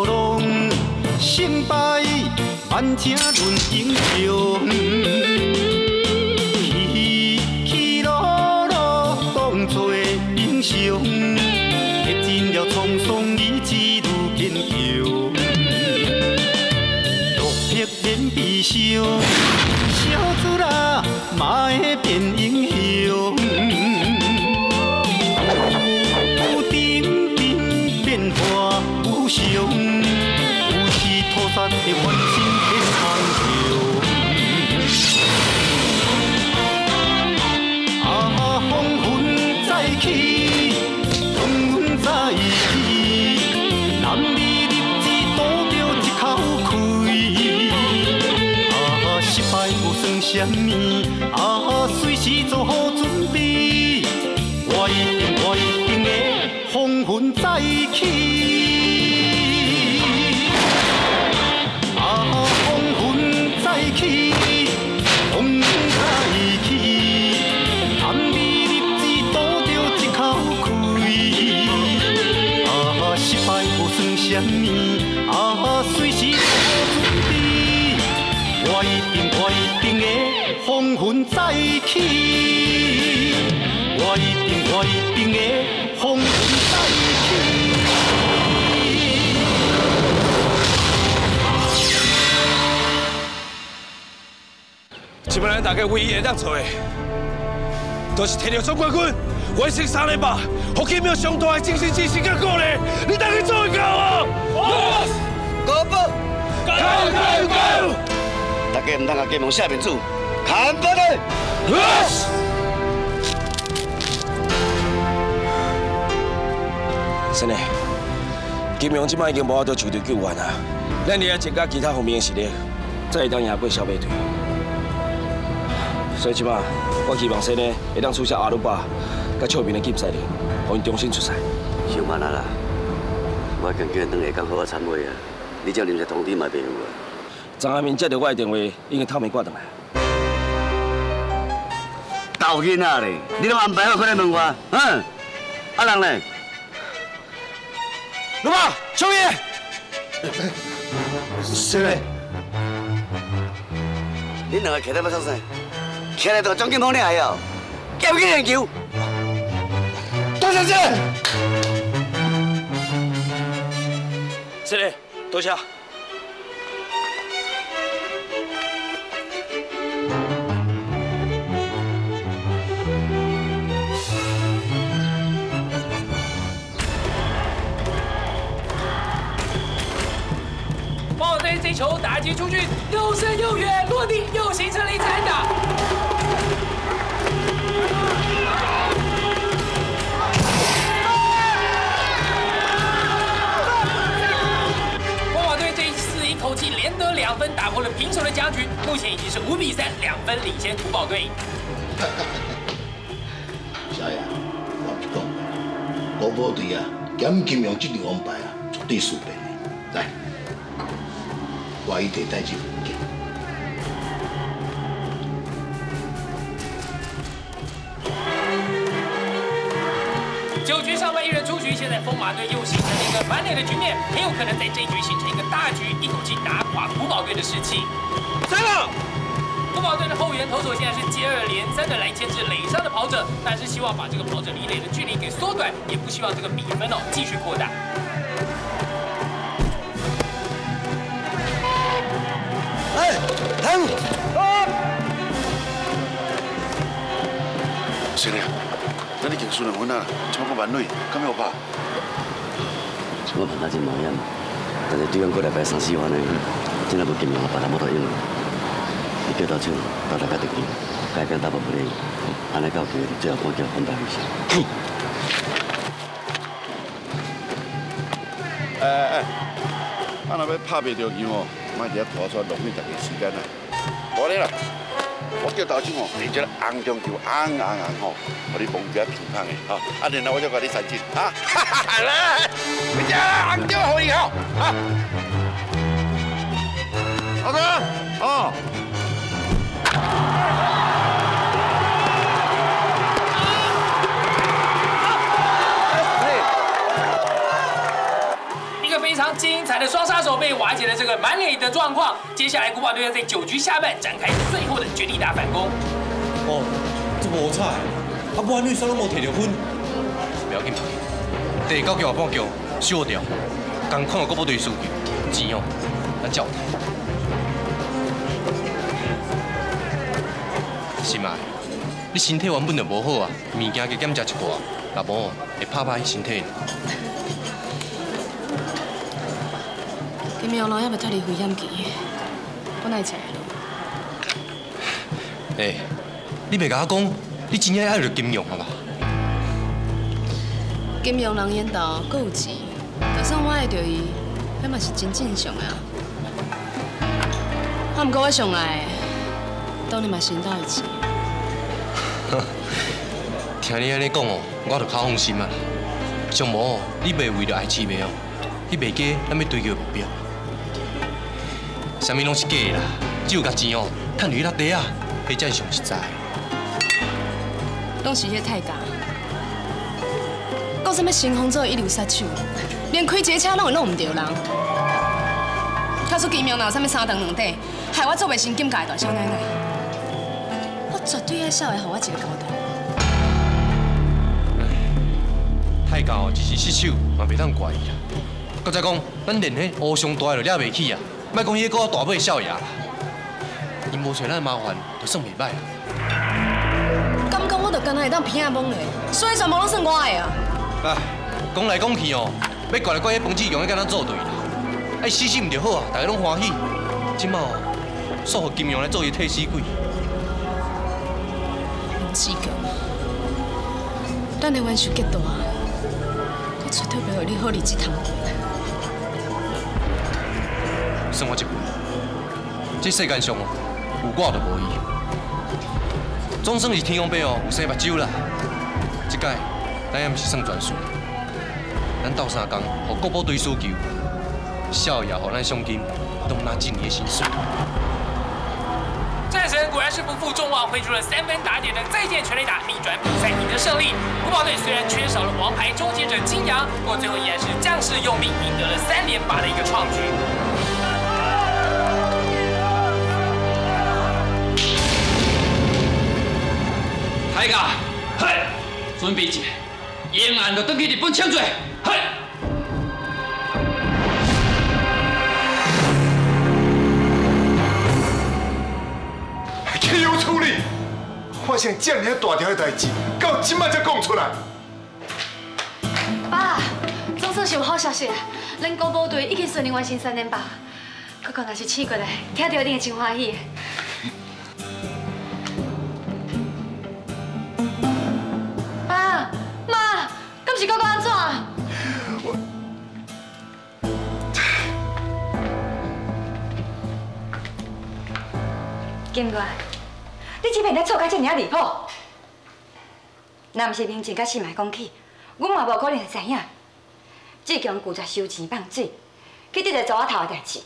浪，胜败万请论英雄。起起落落当作英雄，历尽了沧桑，意志愈坚强。落魄免悲伤，小子啦嘛会变英雄。 无常，有时土沙会翻身变空桥。啊，风云再起，风云再起，男儿立志赌著一口气。啊，失败无算啥物，啊，随时做好准备，我一定，我一定会风云再起。 起，风云再起，男儿立志赌著一口气。啊，失败无算啥物，啊，随时做好准备，我一定，我一定会风云再起。我一定，我一定会风云再起。 这摆咱大家唯一会当做的，就是摕著总冠军，完成三连霸，予金庙上大的精神支持佮鼓励。你大家做会到无？国宝，加油加油加油！大家毋通共金门写面子，看板的。先生，金阳这摆已经无法度抽调救援啊，咱伫遐增加其他方面的实力，才会当赢过小马队。 所以这摆，我希望先呢会当取消阿鲁巴佮笑面的禁赛令，予𪜶重新出赛。伤慢啊啦！我已经叫𪜶转下岗好好忏悔啊！你这临时通知嘛袂有啊？张阿明接到我的电话，已经透面挂转来。逗囡仔咧，你拢安排好，过来问我，嗯？啊人咧？鲁巴，小明，谁咧？恁两个起来欲创啥？ 起来就将金峰领来哦，叫去练球。多谢先生，先生，多谢。豹队这球打击出去，又深又远，落地又形成了一次安打。 口气连得2分，打破了平手的僵局，目前已经是5比3，2分领先土宝队。小爷，我毋是讲过，国宝队啊，减金阳这张王牌啊，绝对输变的。来，我一定带这份文件。9局上半一人出局，现在疯马队又形成了一个反垒的局面，很有可能在这一局形成一个大局，一口气打垮古堡队的士气。三了，古堡队的后援投手现在是接二连三的来牵制垒上的跑者，但是希望把这个跑者离垒的距离给缩短，也不希望这个比分哦继续扩大。哎，停！先生。咱已经输2分啊，这摆阁满垒，敢有拍？我问他真冒险，但是对方过来排3、4番的，真若无金阳，别人无得用。你叫投手投来较得劲，改变打无不利，按呢到机最后半叫反败为胜。哎哎哎，啊若欲拍袂著球哦，莫伫遐拖出浪费大家时间啦。无咧啦。我叫投手吼，摕这个红中球，红红红吼，予你摸一下皮香的吼，啊，然后我再共你三振，哈，来，你这红中予你吼，哈。老哥，哦。非常精彩的双杀手被瓦解了这个满垒的状况。接下来国宝队要在9局下半展开最后的绝地大反攻。哦，这无彩，啊，无安怎拢无摕到分？不要紧，第9局后半局小掉，同款的国宝队输球，钱哦，咱照摕。是嘛？你身体原本就无好啊，物件加减食一寡，若无会拍歹身体。金阳人还袂脱离危险期，我哪会食会落？欸，你袂共我讲，你真正爱著金阳啊吧？金阳人缘投，阁有钱，就算我爱著伊，彼嘛是真正常的啊。啊，毋过我上爱的，当然嘛是𪜶兜的钱。听你按呢讲哦，我就较放心啊。上无哦，你袂为著爱痴迷哦，去袂记咱欲追求的目标。啥物拢是假的啦，只有共钱哦，趁入去落袋啊，彼才是上实在的。拢是彼个太监，讲啥物兴风作一流杀手，连开一个车拢会弄毋著人。假使金阳若有啥物三长两短，害我做袂成金家的大少奶奶，我绝对爱少爷予我一个交代。太监哦，一时失手嘛袂当怪伊啦。阁再讲，咱连彼乌上大的都掠袂起啊，莫讲彼个大尾少爷啦，伊无找咱麻烦，就算袂歹啦。敢讲我就干焦会当偏仔懵咧，所以全部拢算我的啊。哎，讲来讲去哦，欲怪就怪彼彭志强，彼敢若做对啦。哎，死死毋就好啊，大家拢欢喜。这马哦，煞予金阳来做伊替死鬼。彭志强，咱的冤仇结大，我绝对袂予你好日子通过。算我一句，这世间上哦，有我就无伊。总算是天公伯哦，有生目睭啦。这摆咱也毋是算全输，咱斗相共，予国宝队输球，少爷予咱赏金，拢拿一年的薪水。战神果然是不负众望，挥出了3分打点的再见全垒打，逆转比赛，赢得胜利。国宝队虽然缺少了王牌终结者金阳，不过最后依然是将士用命，赢得了3连霸的一个创举。大家，嘿，准备一下，永安就转去日本请罪，嘿。岂有此理！发生这尔大条的代志，到这摆才讲出来。爸，总算是有好消息，咱国宝队已经顺利完成3连霸。哥哥若是醒过来，听到一定会真欢喜。爸妈，敢是哥哥按怎？我金月，你这边咧错甲这尔离谱，若毋是明静佮四妹讲起，阮嘛无可能会知影。志强拒绝收钱放水，去得罪查某头的代志。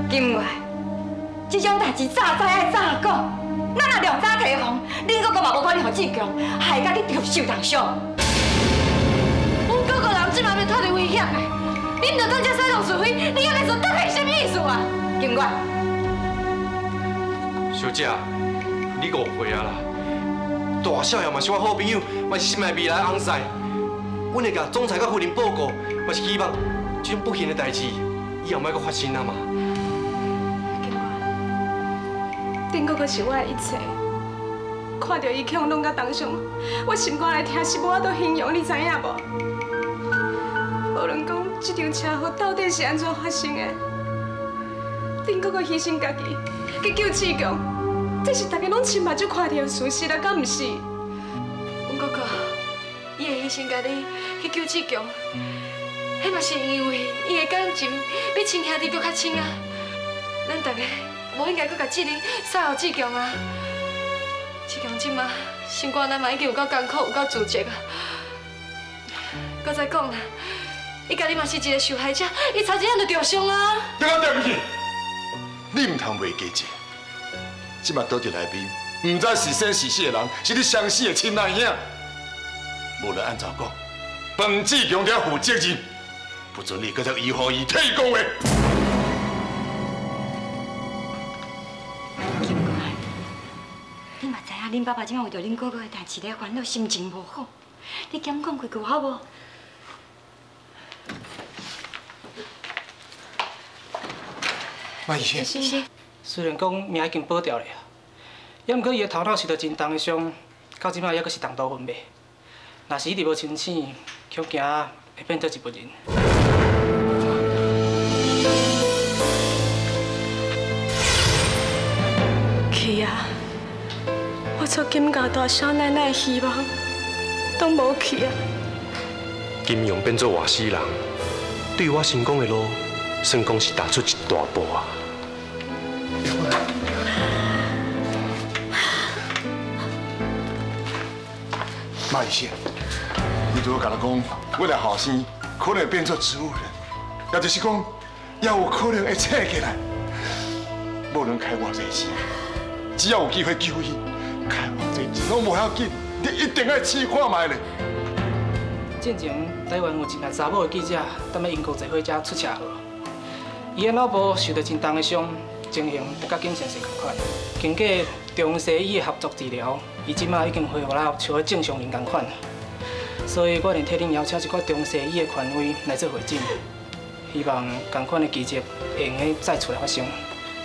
金月，这种代志早知爱早讲，咱若量早提防，恁哥哥嘛无可能予志强害甲去受重伤。阮哥哥人这马袂脱离危险的，你毋著当这使弄是非，你按呢做到底是啥物意思啊？金月。小姐，你误会啊啦！大少爷嘛是我好朋友，嘛是心爱未来翁婿。阮会共总裁佮夫人报告，嘛是希望这种不幸的代志以后莫阁发生啊嘛。警官，丁哥哥是我的一切，看著伊去予弄甲重伤，我心肝内疼是无法度形容，你知影无？无论讲这场车祸到底是按怎发生的，丁哥哥牺牲家己去救志强。这是大家拢亲目睭看著的事实啊，敢毋是？阮哥哥，伊会牺牲家己去救志强，彼嘛是因为伊的感情比亲兄弟阁较深啊。咱大家无应该阁共责任甩予志强啊。志强这马心肝内嘛已经有够艰苦，有够自责啊。阁再讲啦，伊家己嘛是一个受害者，伊差一点就受伤啊。你讲对毋起，你毋通袂记这。这马倒伫内面，毋知是生是死的人，是你相死的亲阿兄。无论按怎讲，彭志强得负责任。不准你阁再伊予伊替伊讲话。金官，你嘛知影，恁爸爸这摆为著恁哥哥的代志咧烦恼，心情无好。你减讲几句好无？马医生，虽然讲命已经保掉了，也毋过伊的头脑受到真重的伤，到这摆犹阁是重度昏迷。若是一直无清醒，恐惊会变做植物人。去啊！我做金家大少奶奶的希望都无去啊！金勇变做活死人，对我成功的路，算讲是踏出一大步啊！马医生，你拄仔共我讲，我的后生可能会变做植物人，也就是讲，也有可能会醒起来。无论开偌济钱，只要有机会救伊，开偌济钱拢无要紧，你一定爱试看觅咧。进前台湾有一个查某的记者，踮咧英国坐火车出车祸，伊的脑部受到真重的伤，情形就佮金先生仝款。经过中西医的合作治疗，伊这摆已经恢复了像个正常人仝款。所以我替恁邀请一寡中西医的权威来做会诊，希望仝款的奇迹会用得再次来发生。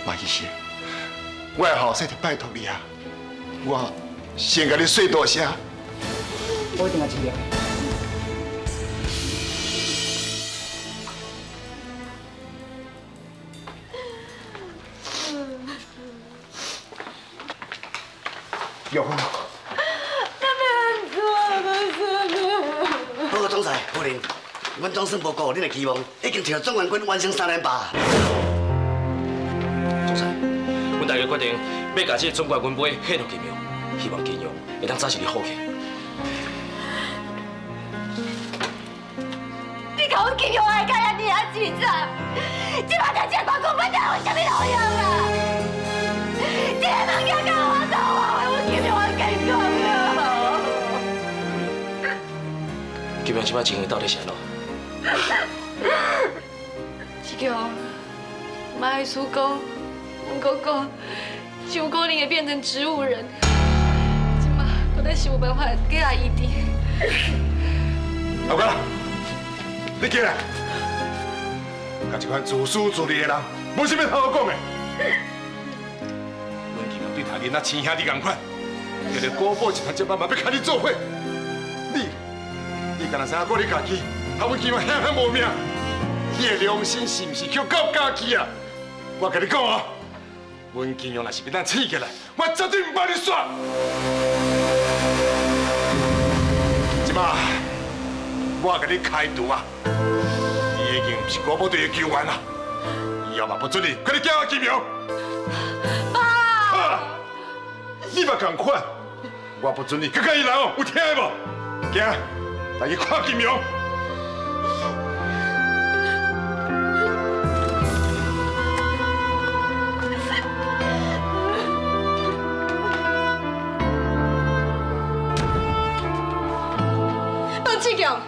马医生，我的后生就拜托你啊，我先共你说大声。我一定会尽力。玉芬，报告总裁夫人，阮总算无辜恁的期望，已经摕到总冠军完成3连霸。总裁，阮大家决定欲共这个总冠军杯献予金勇，希望金勇会当早日好起。你共阮金勇爱甲遐尔啊凄惨，这摆代志冠军杯有啥物路用啊？这个物件共我走啊！金勇这摆情形到底是按怎？志强，马医师讲，阮哥哥真有可能会变成植物人，这摆阁得想办法过来医治。老哥，你起来！佮这款自私自利的人，无啥物通好讲的。阮金勇对他囡仔亲兄弟仝款，为了国宝集团这摆嘛欲共你做伙，你敢若知影顾你家己，害阮金勇遐遐无命，你的良心是毋是叫到家己啊？我共你讲哦，阮金勇若是欲当醒起来，我绝对毋放你煞。这摆我共你开除啊！你已经毋是国宝队的球员啊，以后嘛不准你阁咧叫我金勇。爸，你嘛仝款，我不准你阁佮伊来哦，有听无？行。来去看金勇。董志强，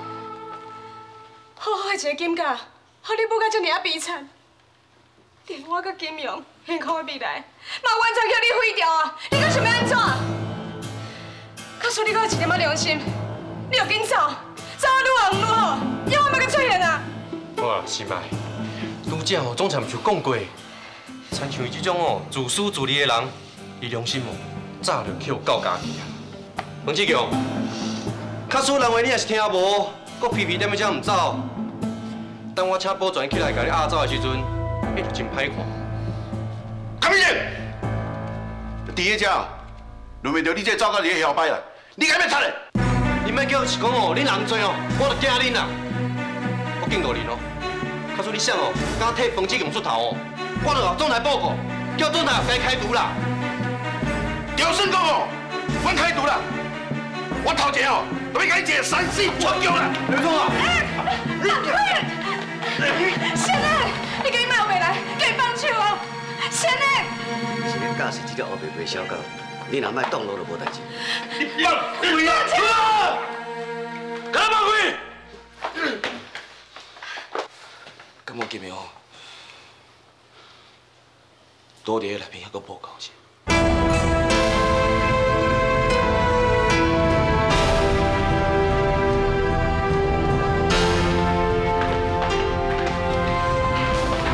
好好的一个金家，予你母甲这尔啊悲惨，连我佮金勇幸福的未来，嘛完全予你毁掉啊！你阁想欲按怎？假使你阁有一点仔良心。你就紧走，走愈晚愈好，以后莫阁出现啊！好啊，是麦，拄则吼总裁毋是有讲过，亲像伊这种哦自私自利的人，伊良心哦早就去予狗咬去啊！黄志强，假使人话你若是听无，阁皮皮踮咧遮毋走，等我请保全起来共你押走的时阵，彼就真歹看。康燕，伫咧遮，轮袂著你这走到伫咧摇摆啦，你敢欲插咧？你莫叫是讲哦，恁人济哦，我就惊恁啦。我警告恁哦，假使你想哦，敢替冯志强出头哦，我就予总裁报告，叫总裁共伊开除啦。就算讲哦，阮开除啦，我头前哦，就欲共你一个三四出局啦。刘总啊，先生，你共伊莫回来，共伊放手哦，先生。是恁教是这只乌白白小狗，你若莫挡路就无代志。你放开啊！敢放开！感觉金阳倒伫内面还阁无够是？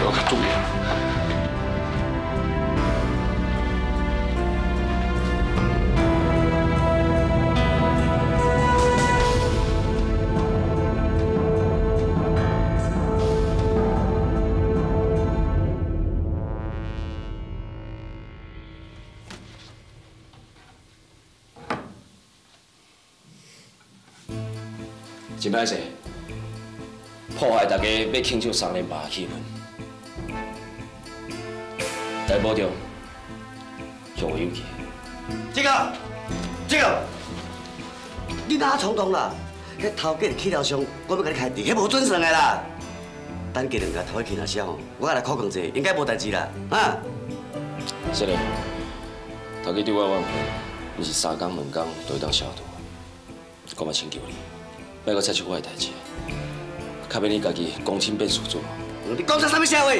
我较注意。真歹势，破坏大家欲庆祝3连霸的气氛。来保重，向我有去。这个，你哪冲动啦？彼头家去了伤，我欲共你开除，彼无准算的啦。等过两日头家去若写吼，我来考讲者，应该无代志啦，啊？是嘞，头家对我怨恨，毋是3工2工就会当消除。我嘛请求你。莫阁插手我的代志，较免你家己公亲变事主。你讲这啥物笑话？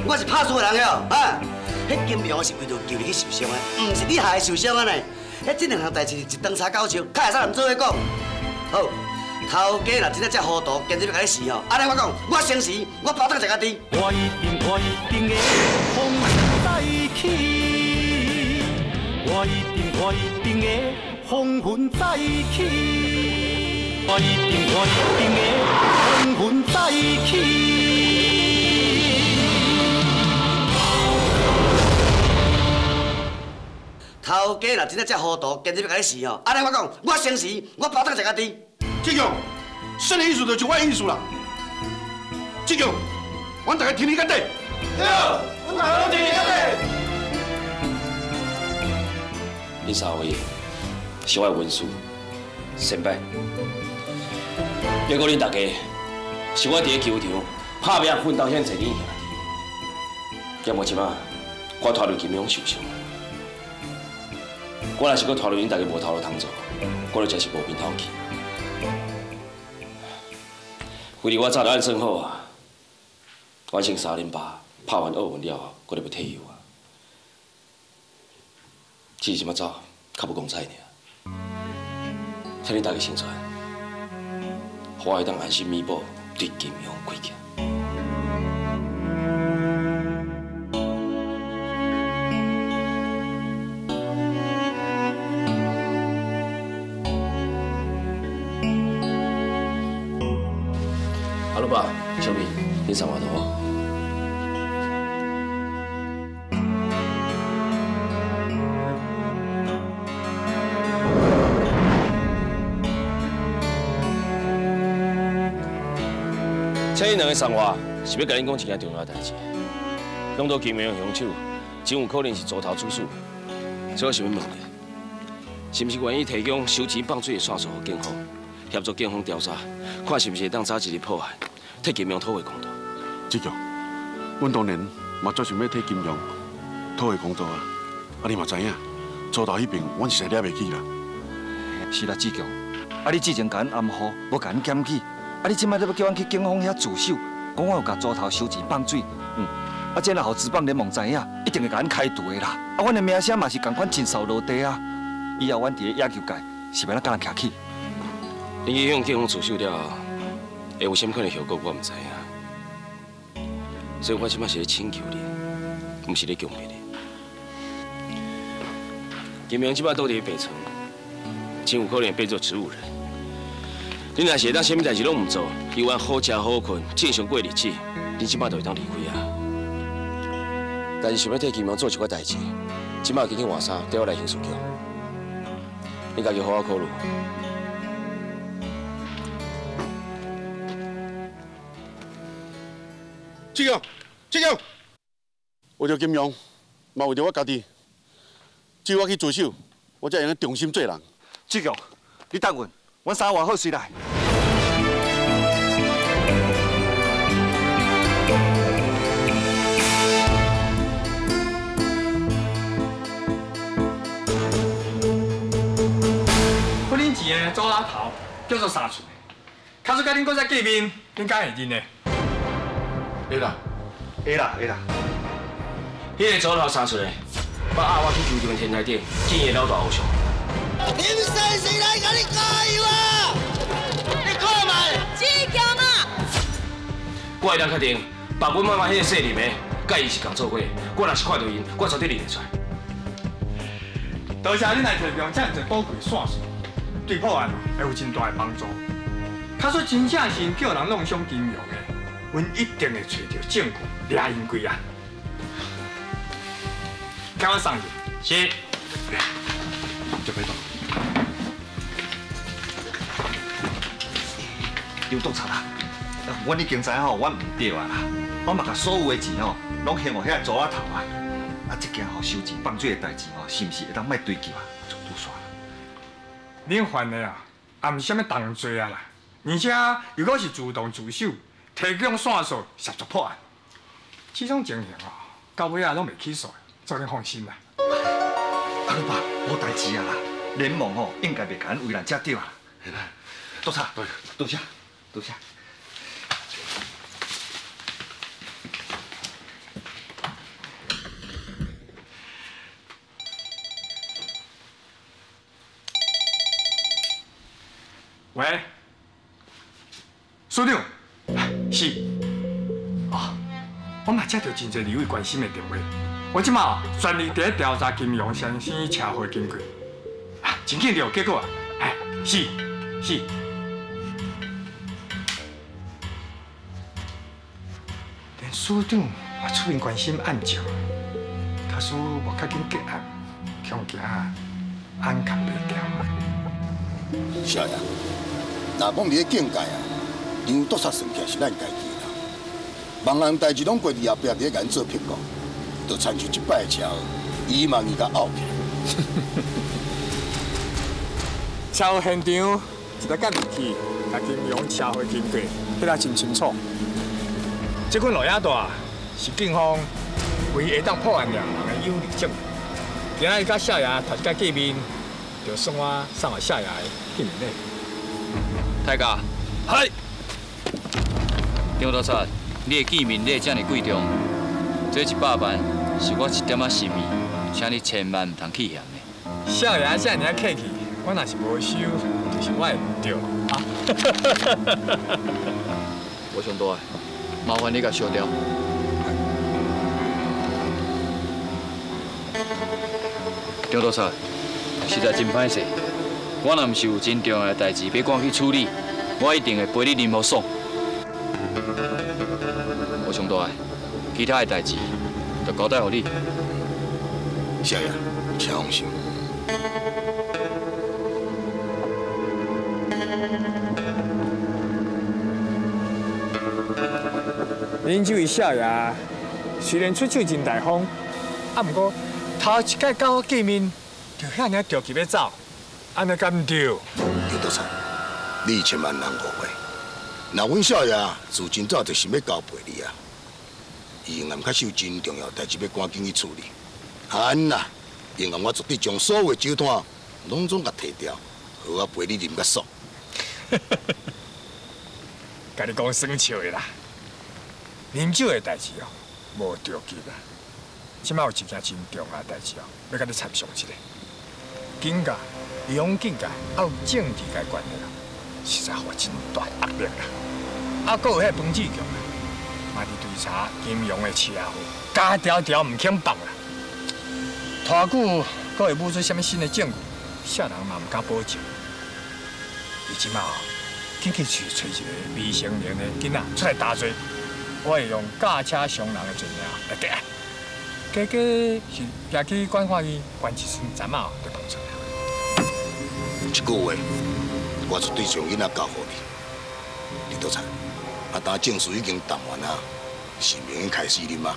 我是拍输的人哟，啊！彼金阳是为著救你去受伤的，毋是你害伊受伤的呢。彼这两项代志是一长柴九笑，较会使毋做伙讲。好，头家若真正遮糊涂，坚持欲共你死吼，按呢我讲，我先死，我包当食家己。我一定我一定会风云再起，我一定我一定会风云再起。我一定我一定会风云再起。头家若真正遮糊涂，坚持欲共你死吼，按呢我讲，我先死，我包当食家己。志强，说的意思就是我的意思啦。志强，阮大家挺你到底。对，阮大家拢挺你到底。恁三位是我的恩师、先辈。结果恁大家是我伫咧球场拍拼奋斗遐济年兄弟，结果这摆我拖累金勇受伤，我若是阁拖累恁大家无头路通做，我就真是无面头去。非得我早就按算好啊，完成3连霸，拍完奥运了后，我就欲退休啊。只是这摆走较无光彩尔，请恁大家成全。我会当安心弥补对金阳亏欠。阿老爸、小明，你送我倒好。请恁两个送我，是欲共恁讲一件重要代志。讲到金阳凶手，真有可能是锄头主使，所以我想欲问你，是毋是愿意提供收钱放水的线索予警方，协助警方调查，看是毋是会当早一日破案，替金阳讨回公道？志强，阮当然嘛足想欲替金阳讨回公道啊！啊，你嘛知影，锄头彼边阮实在掠袂起啦。是啦，志强，啊，你之前共阮暗号，无共阮检举。啊！你这摆阁欲叫阮去警方遐自首，讲我有共锄头收钱放水，啊，这若予职棒联盟知影，一定会共阮开除的啦。啊，阮的名声嘛是仝款真扫落地啊。以后阮伫咧野球界是欲按怎共人徛起？你去向警方自首了后，会有啥物款的后果，我毋知影。所以我这摆是咧请求你，毋是咧强迫你。金明这摆倒伫咧病床，真有可能变做植物人。你若是会当啥物代志拢毋做，犹原好食好困，正常过日子，你这摆就会当离开啊。但是想欲替金阳做一寡代志，这摆紧去换衫，缀我来刑事局。你家己好好考虑。志强，志强，为著金阳，嘛为著我家己，只有我去自首，我才会用重新做人。志强，你等阮，阮衫换好随来。几年前的祖拉头叫做三寸的，假使佮恁阁再见面，恁敢会认呢？會啦，會啦，會啦。彼個組頭三歲，捌押我去球場天台頂見伊老大偶像。林先生來共你加油啊！你看覓？志強啊！我會當確定，縛阮媽媽彼個姓林的，佮伊是仝做伙。我若是看著𪜶，我絕對認會出來。多謝恁來提供遮爾濟寶貴線索，對破案會有真大的幫助。假使真正是叫人弄傷金融的，阮一定會揣著證據，掠𪜶歸案。交我送去。是。就别动。刘督察啊，阮已经知影吼，阮毋对啊啦，我嘛共所有的钱吼，攏献予遐个组仔头啊。啊，這件吼收錢放水的代誌吼，是毋是會當莫追究啊？做拄煞。恁犯的啊，也毋是啥物重罪啊啦，而且如果是自動自首，提供線索協助破案，這種情形哦，到尾仔攏袂起訴，做恁放心啦。阿魯爸，無代誌啊啦，聯盟吼應該袂共阮為難才對啊。督察，多謝，多謝。喂，署長，是，哦，我嘛接到真濟立委關心的電話，我這馬全力佇咧調查金融先生車禍經過，啊，真緊就有結果啊，哎，是是，連署長嘛出面關心案情，假使無較緊結案，恐驚案扛袂牢。少爺。若講佇咧警界啊，梁督察算起來是咱家己人，万项代誌攏過佇後壁佇咧共阮做評估，就親像這擺的車禍，伊嘛硬共拗起來。車禍現場一台監視器，共金融車禍經過，彼个真清楚。這款錄影帶是警方唯一會當破案掠人的有力證據。今仔日佮少爺頭一擺見面，就算我送予少爺的見面禮。大家，係。張督察，你的見面禮遮爾貴重，這100萬是我一點仔心意，請你千萬毋通棄嫌的。少爺遮爾客氣，我若是無收，就是我的毋對啊。無上大，麻煩你共燒掉。張督察，實在真歹勢。我若毋是有真重要的代誌欲趕去處理，我一定會陪你啉予爽。無上大，其他的代誌就交代予你。少爺，請放心。恁這位少爺雖然出手真大方，啊，毋過頭一擺佮我見面就遐爾著急欲走。按呢敢毋對？劉督察，你千萬人誤會。若阮少爺自真早就想欲交陪你啊，伊永遠確實有真重要代誌欲趕緊去處理。按啦，永遠我絕對將所有的酒單攏總共提掉，予我陪你啉較爽。共你講耍笑的啦，啉酒的代誌哦，無著急啦。這擺有一件真重要的代誌哦，欲共你參詳一下。警界、洋警界，還有政治界關係啊，實在予我真大壓力啦。啊，閣有彼個彭志強啊，嘛佇追查金融的車禍，咬條條毋肯放啦。拖久，閣會舞出啥物新的證據，啥人嘛毋敢保證。伊這擺哦，緊去揣揣一個未成年的囡仔出來擔罪，我會用駕車傷人的罪名來結案。加加是舉去管法院關一陣陣仔哦，就放出來。一句話，我絕對將囡仔交予你。李督察，啊，當證詞已經談完啊，是明天開始啉啊。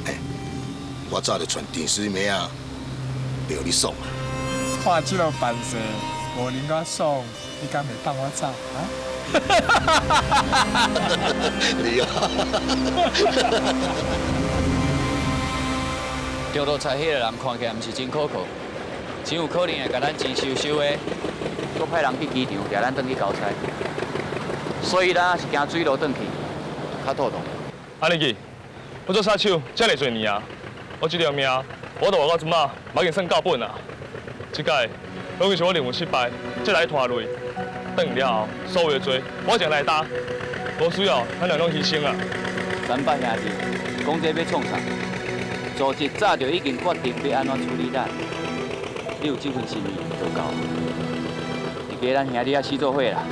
嘿，我早就傳電視妹仔，就予你爽啊。看這个扮勢，無啉甲爽，你敢會放我走啊？你啊！張督察彼个人看起來毋是真可靠，真有可能會共咱錢收收的，閣派人去機場掠咱轉去交差，所以咱是驚水路轉去，較妥當。阿尼基，我做杀手遮尔济年啊，我这条命，我都活到这马，嘛已经算够本啊。这摆拢是我任务失败，才来拖累。转去了后，所有的罪我一个来担，无需要咱两拢牺牲啊。三八兄弟，讲这欲创啥？组织早就已经决定欲按怎处理咱，你有这份心意就够。你给咱兄弟仔死做伙啦。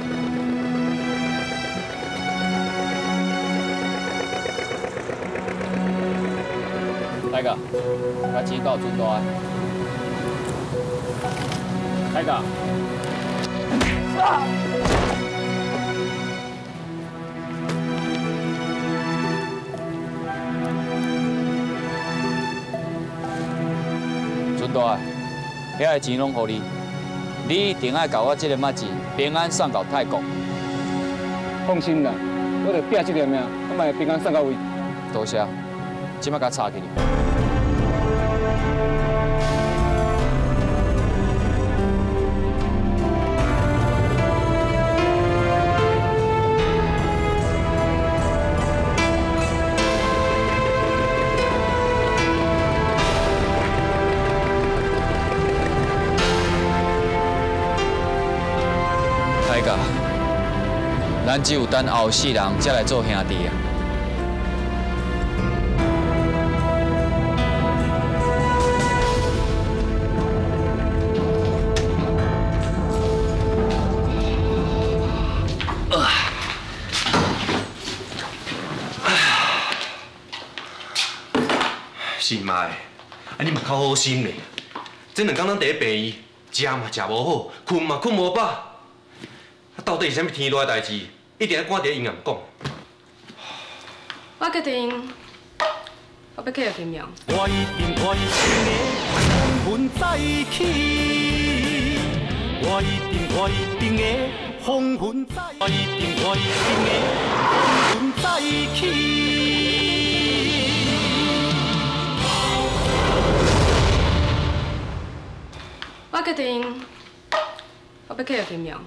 大哥，把钱交尊大。大哥。尊大，遐个钱拢予你，你一定爱共我这个仔钱平安送到泰国。放心啦，我著拼这条命，我嘛会平安送到位。多谢，这摆共插起去。咱只有等后世人才来做兄弟啊！是嘛的，啊你嘛较好心咧。这两工咱伫咧病院，食嘛食无好，睏嘛睏无饱。啊，到底是啥物天大的代志，一定爱赶伫咧阴暗讲。我决定，我欲继续金融。我一定我一定会风云再起，我一定我一定会风云再，我一定我一定会风云再起。我决定，我欲继续金融。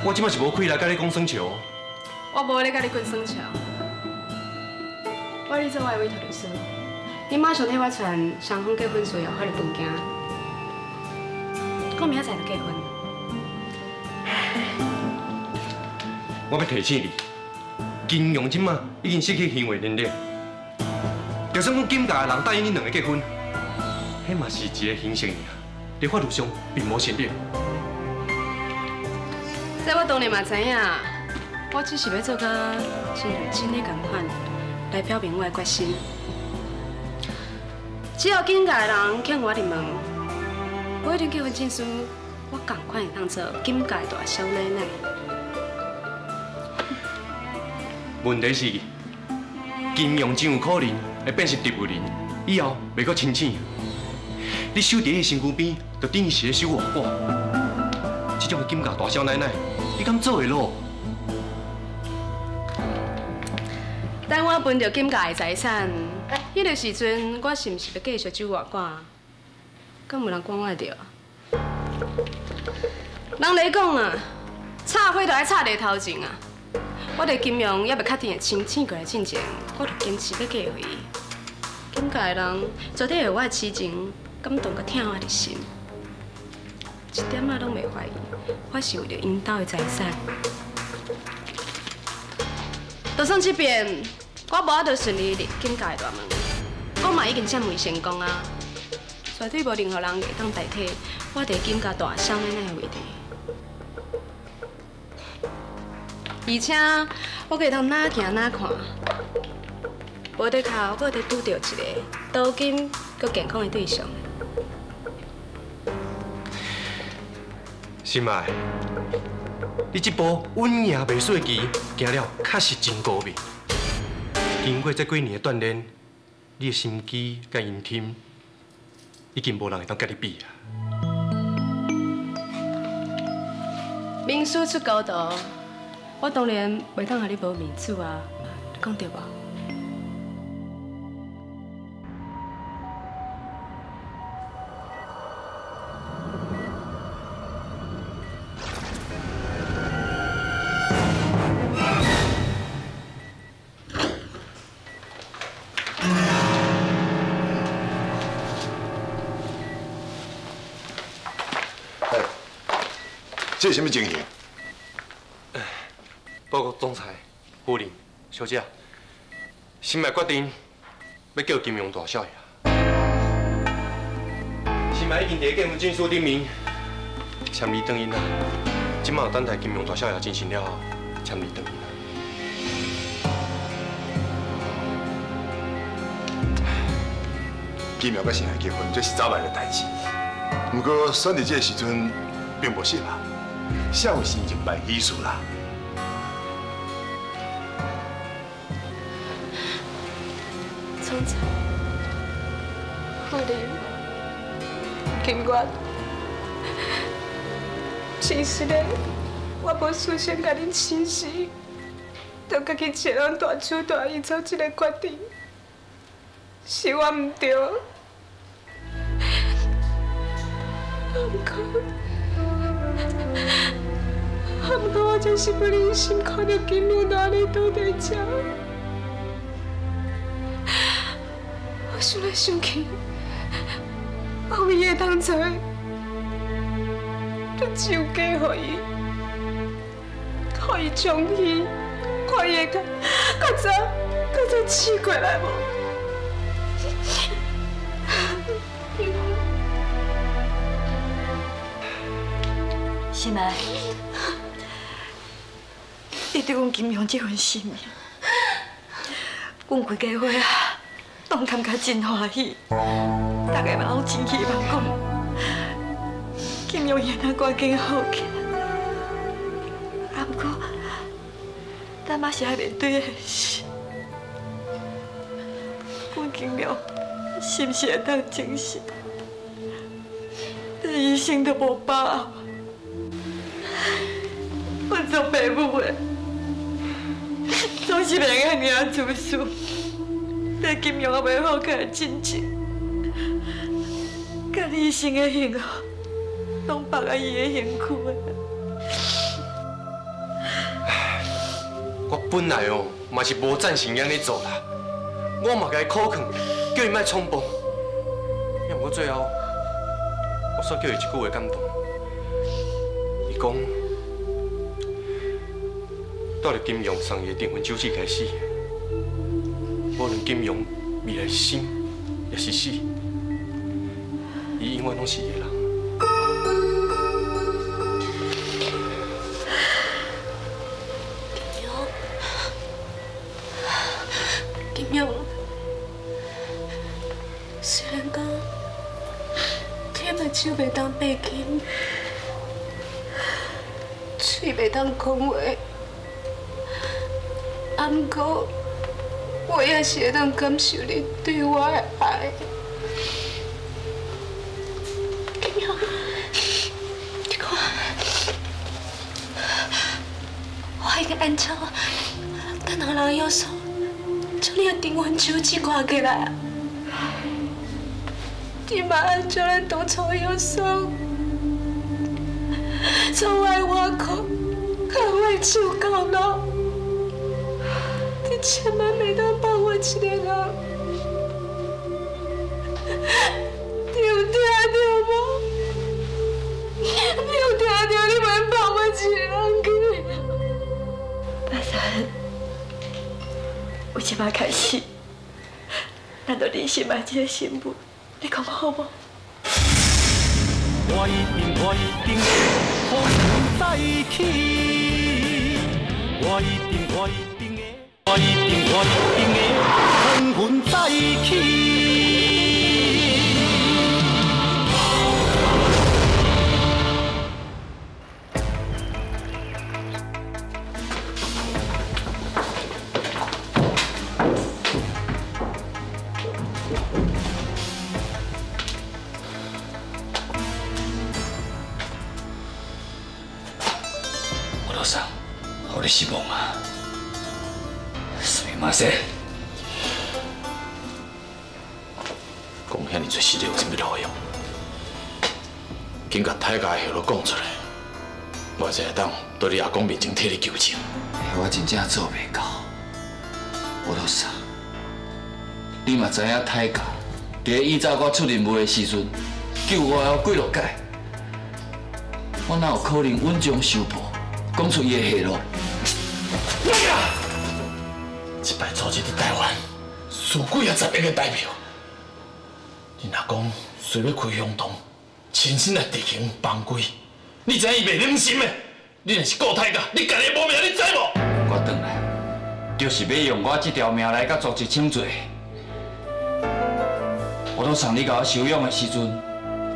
我这摆是无气来佮你讲耍笑。我无咧佮你滚耍笑。我咧做我的委托律师，你马上替我传双方结婚需要法律文件，讲明仔载就结婚。我欲提醒你，金融这摆已经失去行为能力，就算讲金家的人答应恁两个结婚，彼嘛是一个形式尔，伫法律上并无成立。这我当然嘛知影，我只是欲做甲亲像真的仝款，来表明我的决心。只要金家的人肯予我入门，我一张结婚证书，我仝款会当做金家的大少奶奶。问题是，金融真有可能会变成植物人，以后袂阁清醒。你守伫伊身躯边，就等于是咧守活寡。这种金家大少奶奶，你敢做会落？等我分著金家的财产，彼个时阵，我是毋是欲继续守活寡？敢有人管我著？人咧讲啊，插花就爱插伫头前啊。我伫金融犹未确定会清醒过来进前，我就坚持欲嫁予伊。金家的人绝对会为我的痴情感动佮疼我的心，一点仔拢袂怀疑，我是为著𪜶兜的财产。就算这遍我无法度顺利入金家的大门，我嘛已经占为成功啊！绝对无任何人会当代替我伫金家大少奶奶的位置。而且我阁会当哪行哪看，无得靠，我阁会拄著一个多金阁健康的对象。心爱，你这步稳赢袂输的棋，行了确实真高明。经过这几年的锻炼，你的心机佮阴天，已经无人会当佮你比啊。名师出高徒，我当然袂当予你无面子啊，你讲对无？这是啥物情形？报告总裁、夫人、小姐，心爱决定欲叫金庸大少爷。心爱已经伫结婚证书顶面签字转印啊，这马等待金庸大少爷进行了后签字转印。金庸佮心爱结婚，这是早晚的代志。不过选伫这个时阵并无适合，谁有心情办喜事啦？总裁，夫人，金月，真实的，我无事先共恁请示，就家己一个人大手大意做这个决定，是我毋对。不过，我真是不忍心看到金勇安呢倒伫遮，我想来想去，我唯一会当做的，就只有嫁予伊，予伊重喜，看伊会较早醒过来无？心爱，你对阮金勇这份心意，阮规家伙啊，拢感觉真欢喜。大家嘛拢真希望讲，金勇会当赶紧好起来。啊，毋过，咱嘛是爱面对现实，阮金勇是毋是会当证实？连医生都无把握。阮做爸母的，总是袂用遐尔自私。在金勇犹未好起来进前，佮医生的幸福，拢放在伊的身躯的。我本来哦嘛是无赞成按呢做啦，我嘛共伊苦劝，叫伊莫冲动。也毋过最后，我煞叫伊一句话感动。伊讲。带著金勇送伊的订婚手指开始，无论金勇未来生抑是死，伊永远拢是伊的人。金勇，金勇，虽然讲天目睭袂当爬金，嘴袂当讲话。啊，毋过我也是会当感受你对我的爱。金勇，你看，我已经按照咱两个人的约束，将你的订婚手指挂起来。你嘛按照咱当初的约束，从我的外壳到我的手到老。你千万袂当放我一个人，你有听著无？你有听著？你袂放我一个人去。阿三，由这摆开始，咱就认心爱这个新妇，你讲好无？我一定我一定会风云再起，我一定我一定会。我一定，我一定会风云再起。我老三，予你失望啊！すみません。讲遐尔济实力有啥物路用？紧共太家的后路讲出来，我才会当对你阿公面前替你求情。我真正做袂到，吴老师，你嘛知影太家伫以早我出任务的时阵，救我几落摆，我哪有可能稳中受报，讲出伊的下落？这摆组织伫台湾输几啊十亿的代票，你若讲需欲开乡党，亲身来执行帮规，你知影伊袂忍心的？你若是顾太甲，你家己无命，你知无？我转来，就是欲用我这条命来佮组织请罪。我都送你共我收养的时阵，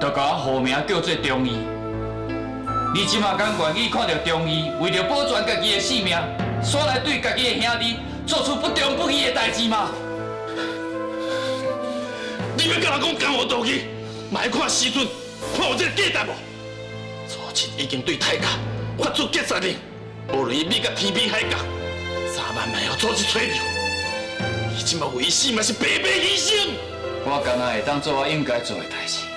就共我号名叫做忠义。你这马敢愿意看著忠义为著保全家己的性命，煞来对家己的兄弟做出不忠不义的代志吗？你欲佮人讲江湖道义，嘛爱看时阵，看有这个价值无？组织已经对泰甲发出击杀令，无论伊美甲天边海角，早晚嘛要组织揣著。伊这马为死嘛是白白牺牲。我敢若会当做我应该做的代志，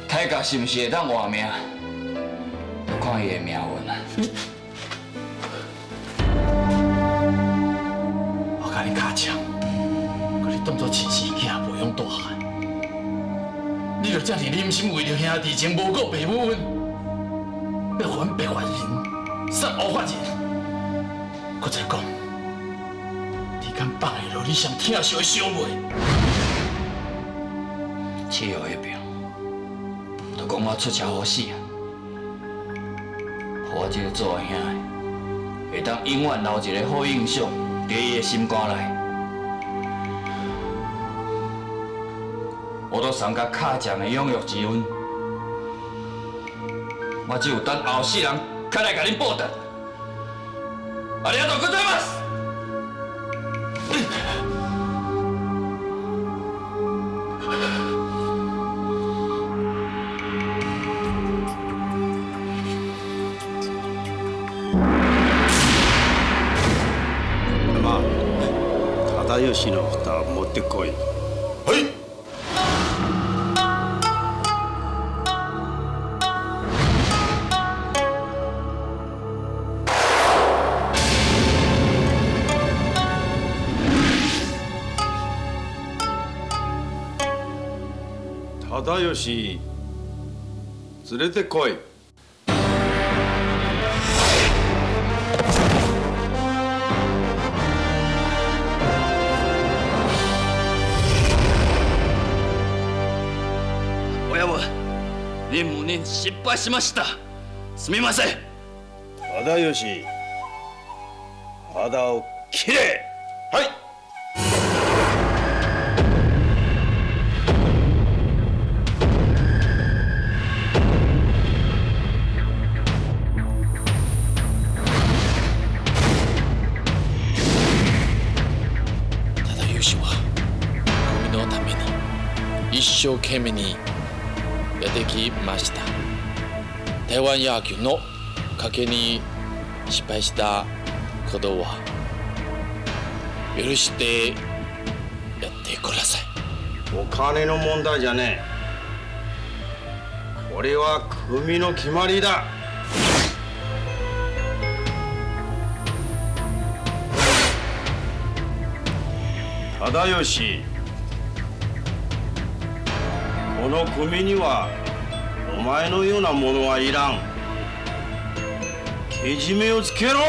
泰甲是毋是会当活命，就看伊的命运啊。我共你尻枪，佮你当作亲生囝无用大汉，你就这尔忍心为著兄弟情无顾爸母恩，欲予阮白发人送乌发人？阁再讲，你敢放会落你上疼惜的小妹？七号彼边，就讲我出车祸死啊！予我这个做兄的，会当永远留一个好印象伫伊的心肝内。我都送佮敲针的养育之恩，我只有等后世人较来共恁报答。ありがとうございます。妈，忠義の蓋を持ってこい。はい。忠義、連れてこい。親分、任務に失敗しました。すみません。忠義、肌を切れ。はい。忠義は国のために一生懸命にやってきました。台湾野球の賭けに失敗したことは許してやってください。お金の問題じゃねえ。これは組の決まりだ。忠義、この組にはお前のようなものはいらん。けじめをつけろ。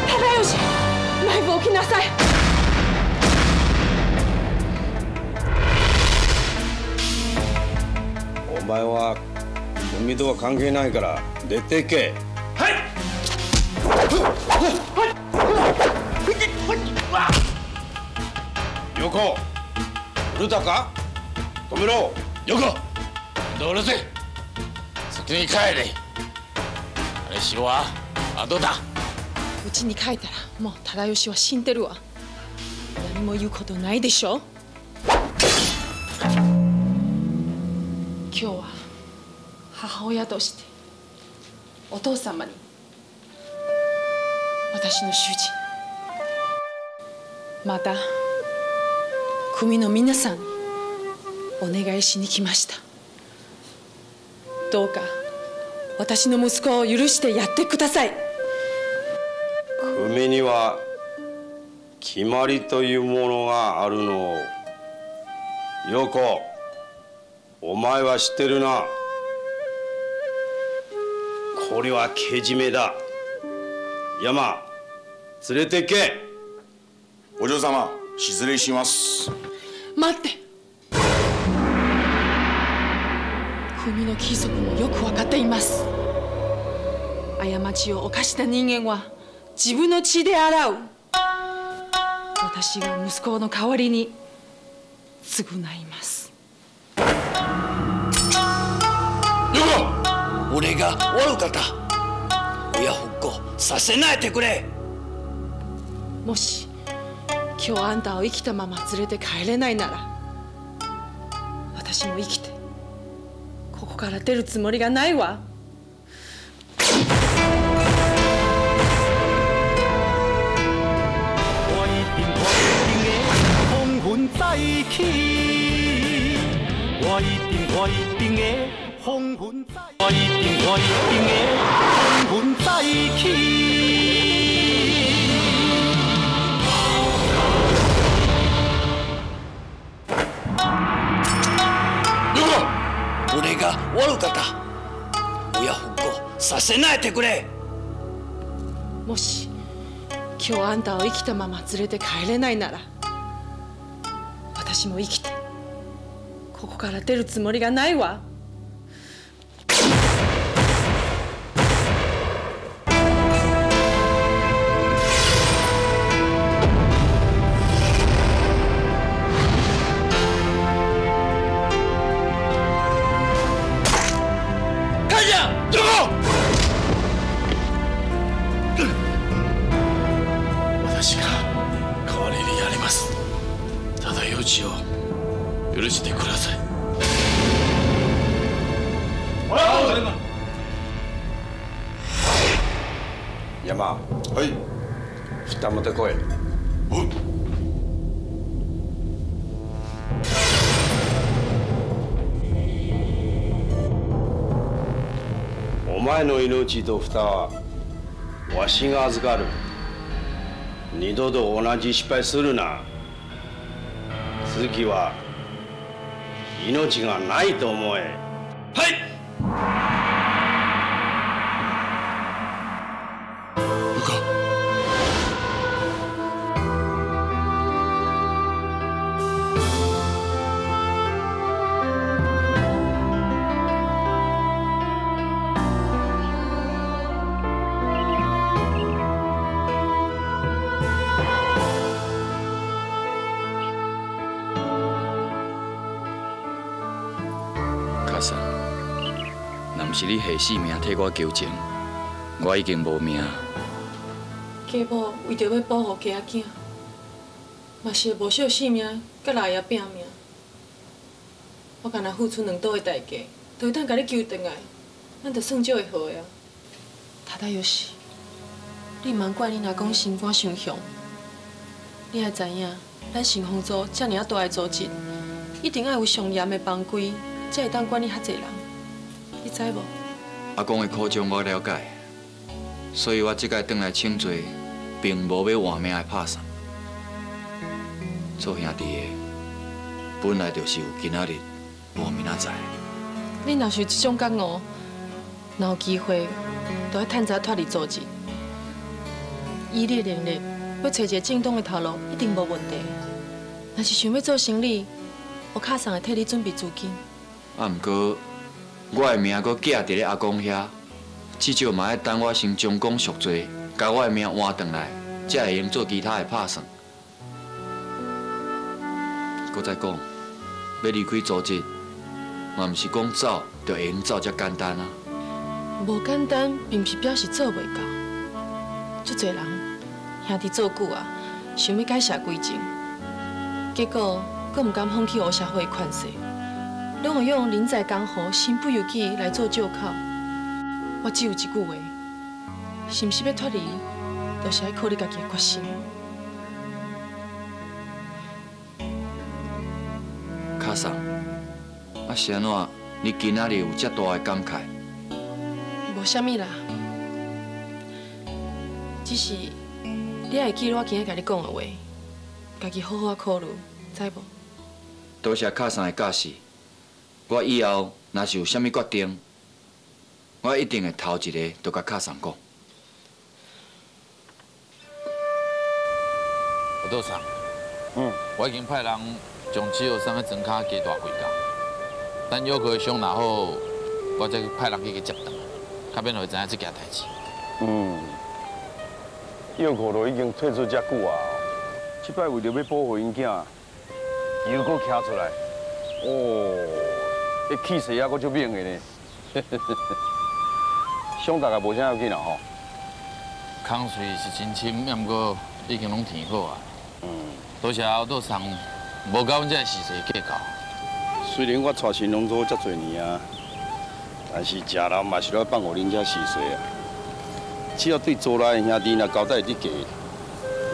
忠義、ナイフを置きなさい。お前は組とは関係ないから出てけ。はい。横、古高、止めろ。横、どうせ先に帰れ。あれしは後だ。うちに帰ったらもう忠義は死んでるわ。何も言うことないでしょ。今日は母親としてお父様に、私の主人、また組の皆さんにお願いしに来ました。どうか私の息子を許してやってください。組には決まりというものがあるのを。陽子、お前は知ってるな。これはけじめだ。山、連れてけ。お嬢様、失礼します。待って。組の規則もよく分かっています。過ちを犯した人間は自分の血で洗う。私が息子の代わりに償います。俺が悪かった。親不孝させないでくれ。もし今日あんたを生きたまま連れて帰れないなら、私も生きてここから出るつもりがないわ。我一定我一定会风云再起，我一定我一定会风云再，我一定我一定会风云再起。俺が悪かった。親不孝させないでくれ。もし今日あんたを生きたまま連れて帰れないなら、私も生きてここから出るつもりがないわ。私が代わりにやります。ただ用事を許してください。山、はい、蓋持ってこい。お前の命と蓋はわしが預かる。二度と同じ失敗するな。次は命がないと思え。はい。是你下性命替我求情，我已经无命。家母为著欲保护家仔囝，嘛是会无惜性命，佮老爷拼命。我干焦付出两刀的代价，就会当共你求转来，咱就算少会好的啊。头拄有时，你毋通怪恁阿公心肝伤雄。你爱知影，咱成风组遮尔仔大的组织，一定爱有上严的帮规，才会当管理遐济人。你知无？阿公的苦衷我了解，所以我这摆转来请罪，并无欲换命的拍算。做兄弟的，本来就是有今仔日，无明仔载。你若是有这种觉悟，若有机会，就爱趁早脱离组织。以你的能力，欲揣一个正当的头路，一定无问题。若是想欲做生意，我卡桑会替你准备资金。啊，毋过。我的命阁寄伫咧阿公遐，至少嘛爱等我先将功赎罪，共我的命换转来，才会用做其他的拍算。阁再讲，欲离开组织，嘛毋是讲走就会用走遮简单啊。无简单，并毋是表示做袂到。足济人兄弟做久啊，想欲改邪归正，结果阁毋甘放弃黑社会的权势。拢会用人在江湖，身不由己来做借口。我只有一句话：是毋是欲脱离，就是爱靠你家己的决心。卡桑，啊是按怎？你今仔日有遮大的感慨？無啥物啦，只是你愛記我今日共你講的話，家己好好考慮，知無？多謝卡桑的教示，我以後若是有啥物決定，我一定會頭一个就共卡桑講。我道桑，我已經派人將七號送去莊跤加大幾工，等藥膏的傷若好，我再派人去共接轉來，較免予伊知影這件代誌。藥膏都已經退出遮久啊，這擺為著欲保護𪜶囝，又閣徛出來，哦，彼氣勢猶閣足猛的呢。傷大概無啥要緊啦吼。空喙是真深，也毋過已經攏填好啊。多謝後道桑，無佮阮這時勢計較。雖然我帶神農組遮濟年啊，但是食人嘛是愛放予恁遮時勢啊。只要對組內的兄弟若交代得過，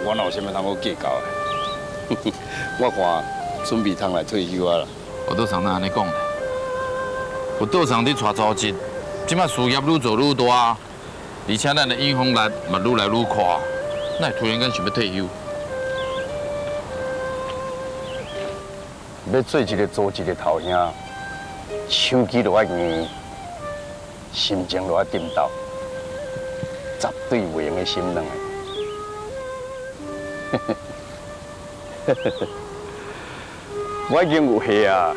我哪有啥物通好計較的？我看準備通來退休啊啦。我道桑哪按呢講咧？有道桑佇帶組織，這擺事業愈做愈大，而且咱的影響力嘛愈來愈闊，哪會突然間想欲退休？欲做一个组织的头兄，手機就愛硬，心情就愛沉到，絕對袂用得心軟的。我已經有下啊，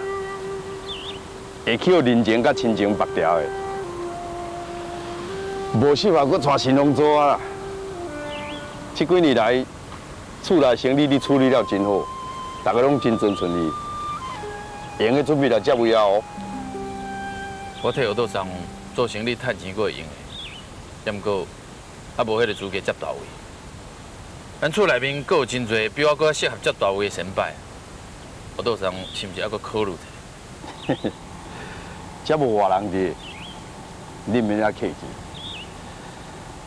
會去予人情佮親情縛牢的，無適合閣帶神農組啊。這幾年來，厝內生理你處理了真好，大家攏真尊重你。用得準備來接位啊！哦，我替後道桑做生理趁錢閣會用的，也毋過还無彼个資格接大位。咱厝內面閣有真濟比我閣較適合接大位的先輩，後道桑是毋是猶閣考慮一下？遮無外人佇，你毋免遐客氣。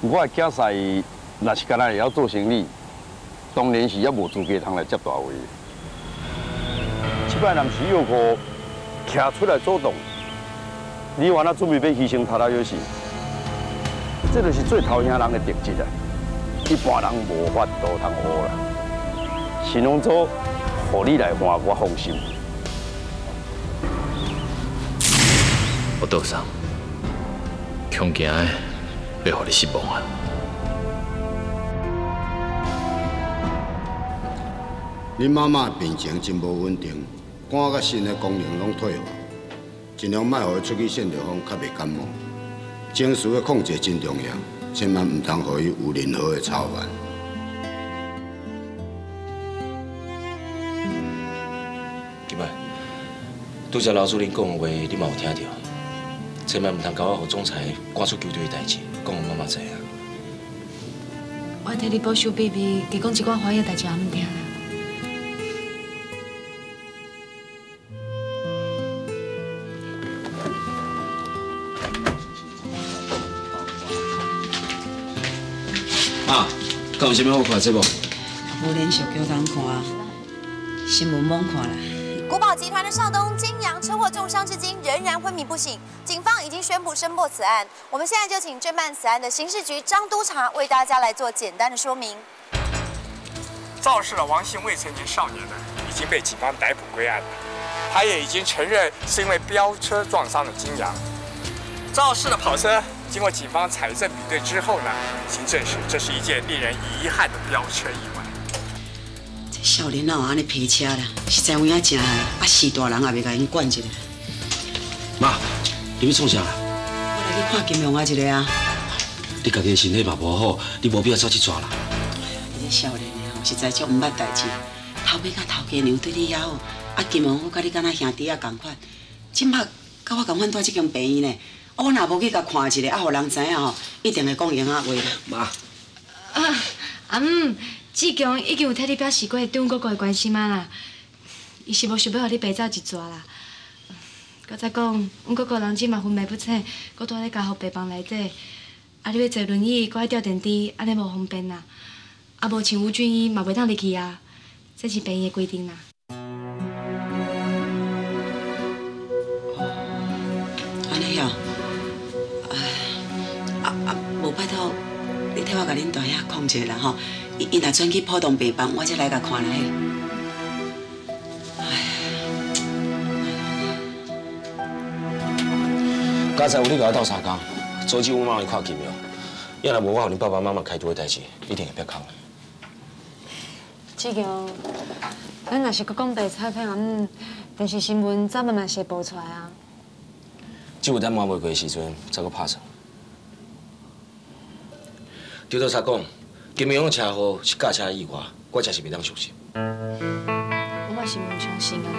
我的囝婿若是干焦會曉做生理，當然是猶無資格通來接大位。這擺若毋是藥庫徛出來主動，你原來準備欲犧牲頭來就是，這就是做頭兄人的特質啊！一般人無法度通學啦。神農組，予你來換，我放心。我道桑，恐驚的欲予你失望啊！恁媽媽病情真無穩定。肝佮腎的功能攏退化，盡量莫予伊出去搧著風，較袂感冒。情緒的控制真重要，千萬毋通予伊有任何的操煩。金仔，拄才劉主任講的話，你嘛有聽著？千萬毋通共我予總裁趕出球隊的代誌，講予媽媽知影。我替你保守秘密，加講一寡歡喜的代誌予𪜶聽啦。啊，敢有啥物好看节目？無連續劇通看，新聞罔看啦。古堡集團的少東金陽車禍重傷，至今仍然昏迷不醒。警方已經宣布偵破此案。我們現在就請偵辦此案的刑事局張督察為大家來做簡單的說明。肇事的王姓未成年少年呢，已經被警方逮捕歸案了。他也已經承認是因為飆車撞傷了金陽。肇事的跑車經過警方採證比對之後呢，已經證實這是一件令人遺憾的飆車意外。這少年哪有按呢騎車啦？實在有影誠害，啊是大人也袂共𪜶管一下。媽，你欲創啥？我來去看金陽啊一下啊。你家己的身體嘛無好，你無必要走這逝啦。你這少年的吼，實在足毋捌代誌。頭尾佮頭家娘對你遐好，啊金陽閣佮你敢若兄弟仔仝款，這擺佮我仝款蹛這間病院呢。我若無去共看一下，啊，予人知影吼，一定會講閒仔話啦。媽。啊，阿姆，志強已經有替你表示過對阮哥哥的關心啊啦。伊是無想欲予你白走一逝啦。閣再講，阮哥哥人這嘛昏迷不醒，閣蹛佇加護病房內底，啊，你欲坐輪椅，閣愛吊電池，按呢無方便啦。啊，無像吳俊醫嘛袂當入去啊，這是病院的規定啦。我共恁大兄讲一下啦吼，伊若转去浦东病房，我才来共看啦嘿。刚才有你共我斗相共，阻止阮妈去看金阳，要若无我予恁爸爸妈妈开除的代志，一定会变空。志强，咱若是阁讲白菜骗阿姆，电视新闻早晚嘛是会报出来啊。只有等瞒袂过的时阵，才阁拍算。张督察讲，金明的车祸是驾车意外，我真是袂当相信。我嘛是毋相信啊。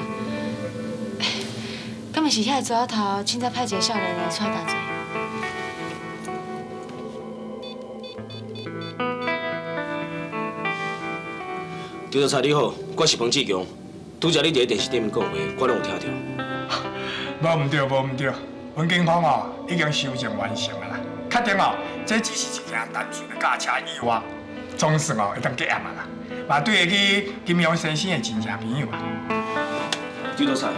敢毋是遐个蛇仔头，凊彩派一个少年来出大罪？张督察你好，我是彭志强。拄才你伫电视顶面讲话，我拢有听到。无毋对，无毋对。阮警方哦已经搜证完成啊啦，确定哦，这只是一件单纯的驾车意外，总算哦会当结案啊啦，嘛对得起金阳先生的亲戚朋友啊。张督察，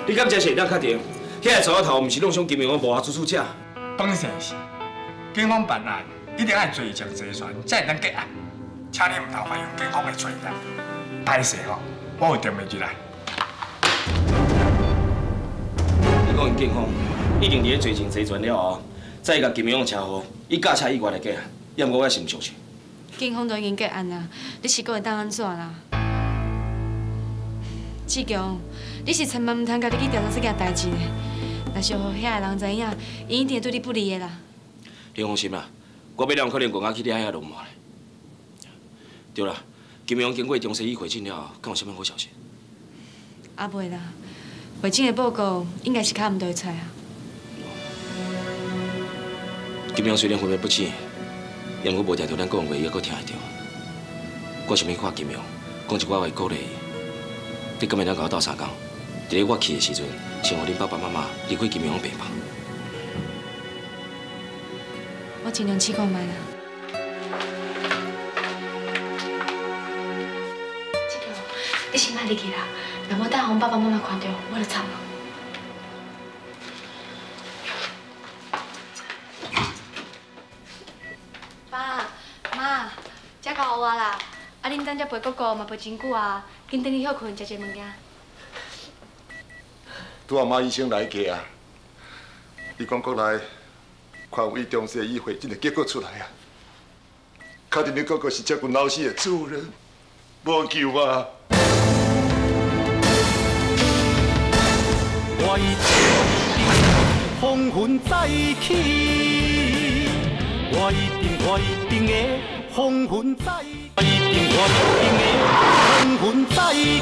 你敢真是会当确定，遐个蛇仔头毋是弄伤金阳的幕后主使者？本身是，警方办案一定爱罪证齐全，才会当结案，请你毋通怀疑警方的专业。歹势吼，我有定袂入来。你讲𪜶警方已经伫咧罪证齐全了后，再共金阳的车祸以驾车意外来结案，也毋过我是毋相信。警方都已经结案啊，你是阁会当按怎啦？志强，你是千万毋通家己去调查这件代志呢。若是予遐个人知影，𪜶一定会对你不利的啦。你放心啦，我欲让可能国家去掠遐龙马咧。对啦，金阳经过中西医会诊了后，敢有啥物好消息？犹未啦，会诊的报告应该是较毋对出来啊。金阳虽然昏迷不醒，也毋过无定著咱讲话，伊犹阁听会著。我想欲看金阳，讲一寡话鼓励伊。你敢会当共我斗相共？伫咧我去的时阵，先予恁爸爸妈妈离开金阳病房。我尽量试看觅啦。志强，你先莫入去啦，若无等予爸爸妈妈看著，我就惨啊。爸妈，遮够乌啊啦！啊，恁等遮陪哥哥嘛陪真久啊，紧转去歇困，食一下物件。拄仔马医生来过啊，伊讲国内权威中西医会诊的结果出来啊，确定你哥哥是这具脑死的主人，无救啊！我一定风云再起，我一定我一定会风云再，我一定我一定会风云再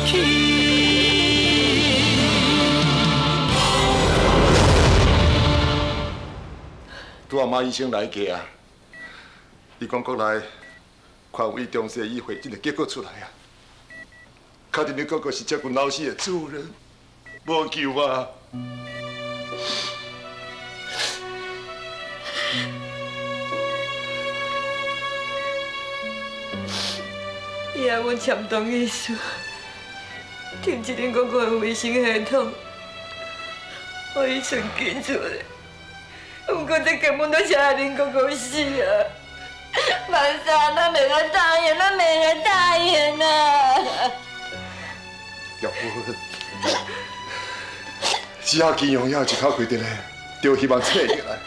起。拄仔马医生来过啊，伊讲国内权威中西医会诊的结果出来啊，确定你哥哥是这具脑死的主人，无救啊！以后阮签同意书，停止恁哥哥的卫生系统，予伊顺紧出来。不过这根本都是害恁哥哥死啊！万三，咱袂当答应，咱袂当答应啊！玉芬，只要金阳还有一口气伫咧，就希望醒起来。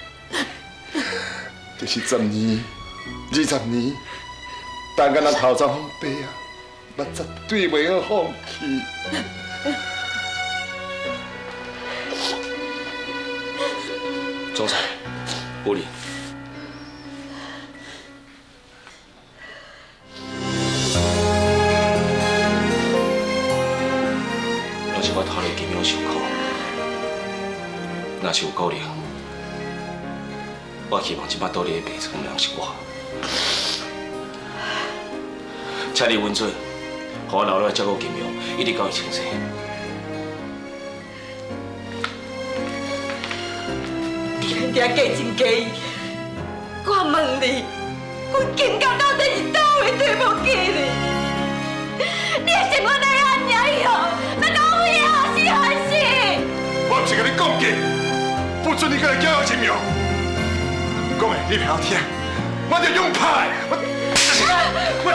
就是10年、20年，等到咱头鬃拢白啊，嘛绝对袂用放弃。总裁，夫人。若是我拖累金阳受苦，若是有可能，我希望这摆倒伫咧病床的人是我。请你允准，予我留落来照顾金阳，一直到伊清醒。你假真假意，我问你，阮金家到底是佗位对无起你？你的生活来按尔以后，咱讲有影好死还是？我毋是共你讲过，不准你阁来搅扰金阳。讲的你袂晓听，我就用拍的。爸，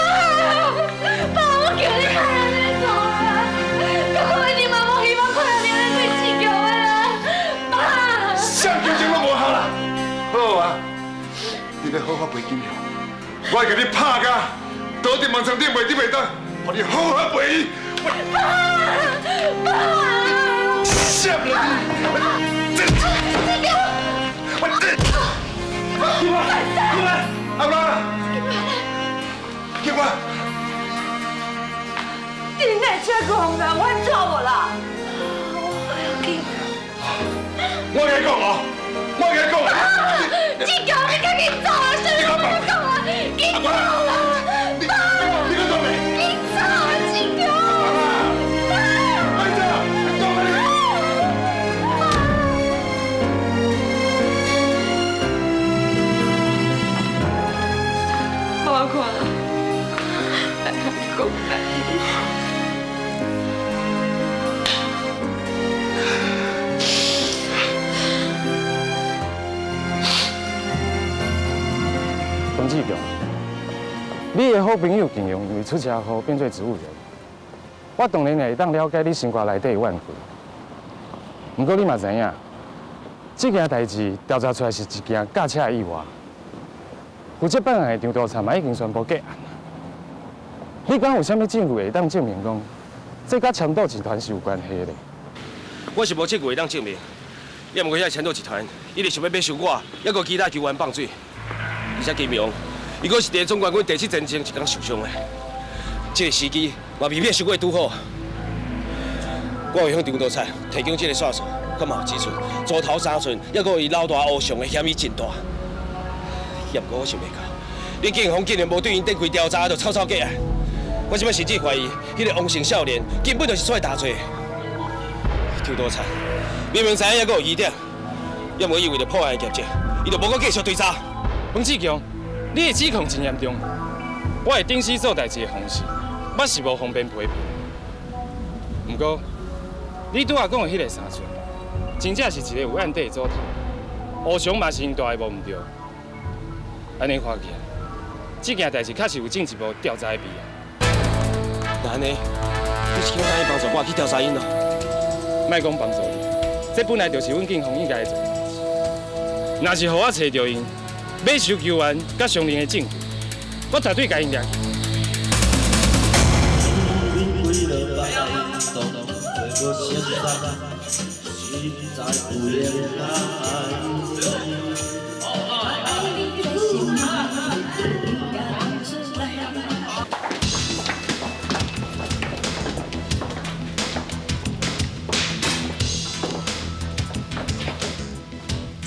爸，我叫你莫按呢做啦！哥哥一定嘛无希望看到你按呢对志强的啦！爸，啥求情拢无效啦！好啊，你欲好好陪金强，我会共你拍甲倒伫网上顶袂得袂当，予你好好陪伊。爸，爸，啥啦你？这，我这，金花，金花，阿妈，金花，你哪会这讲啊？我走无啦。我不要紧。我共你讲哦，我共你讲。志强，你赶紧走啊！啥物拢莫讲啊！紧走啦！你你去倒位？紧走啊，志强！爸，快走，走啊你！我看，来讲来。冯志强，你的好朋友金阳因为出车祸变做植物人，我当然也会当了解你心肝内底的怨恨。不过你嘛知影，这件代志调查出来是一件驾车的意外，负责办案的张督察嘛已经宣布结案。你敢有啥物证据会当证明讲，这佮签赌集团是有关系的？我是无证据会当证明，也毋过遐签赌集团一直想欲买收我，犹阁其他球员放水。而且金阳，伊阁是伫总冠军第七战争一工受伤的，这个时机嘛未免伤过拄好。我有向张督察提供这个线索，佢嘛有指出，组头三寸，犹阁有伊老大乌常的嫌疑真大。也毋过我想袂到，你警方竟然无对𪜶展开调查，就草草结案。我这摆甚至怀疑，彼个王姓少年根本就是出来大罪。张督察明明知影犹阁有疑点，也毋过伊为了破案的业绩，伊就无阁继续追查。冯志强，你的指控真严重，我会顶死做代志的方式，捌是无方便批评。毋过，你拄仔讲的彼个三寸，真正是一个有案底的组头，乌常嘛是𪜶大的无毋对。按呢看起来，这件代志确实有进一步调查的必要。那按呢，你是想答应帮助我去调查𪜶咯？莫讲帮助你，这本来就是阮警方应该做的代志。若是予我揣著𪜶，买收球员佮相认的证据，我绝对共𪜶掠去。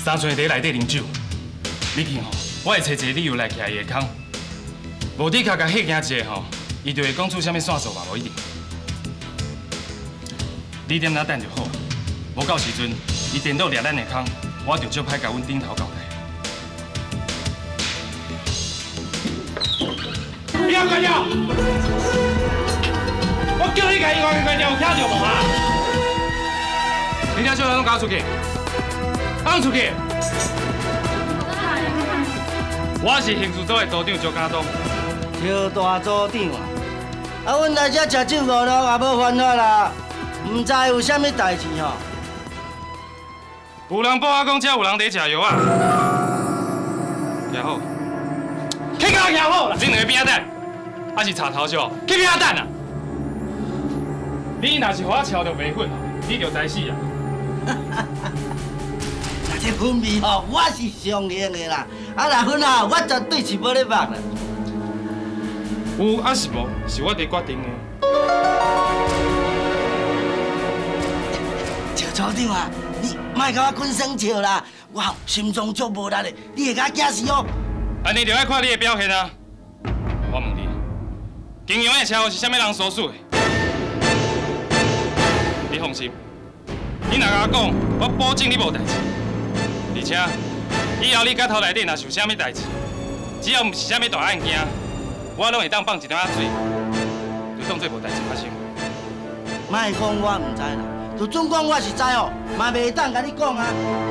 三寸伫内底啉酒，你去吼，我会揣一个理由来徛伊的空。无的确共吓惊一下吼，伊就会讲出啥物线索嘛，无一定。你踮那等就好，无到时阵，伊电脑掠咱的空，我就足歹共阮顶头交代。你要关掉！我叫你共伊关掉，有听著无啊？你俩小人拢交出去，放出去！我是刑事组的组长周家东。赵大组长啊，啊，阮来遮食酒五路也无犯法啦，毋知有啥物代志吼？有人报我讲，遮有人伫食药啊。徛好，去甲我徛好啦！恁两个边仔等，还是插头少？去边仔等啊！你若是予我撨著白粉，你就知死啊！若这粉味吼，我是上兴的啦。啊，若粉啊，我绝对是无咧放啦。有抑是无，是我伫决定的。赵组长啊，你莫共我滚耍笑啦！我心脏足无力的，你会共我惊死哦。按呢就爱看你的表现啊！我问你，金阳的车祸是啥物人所使的？你放心，你若共我讲，我保证你无代志。而且，以后你佮头内底若是有啥物代志，只要毋是啥物大案件，我拢会当放一点仔水，就当做无代志发生。莫讲我毋知啦，就准讲我是知哦，嘛袂当共你讲啊。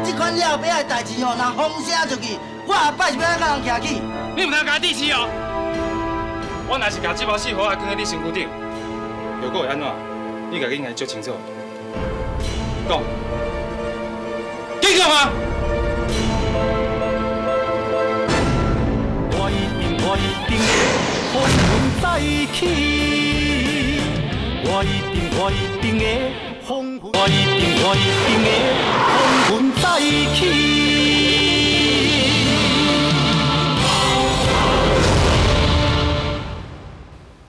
这款了白的代志哦，若风声出去，我下摆是欲按怎共人徛起？你毋通共我支持哦！我若是共这包死火仔囥佇你身躯顶，后果会按怎？你家己应该足清楚。讲，紧讲啊！我一定我一定会风云再起，我一定我一定会风云，我一定我一定会风云再起。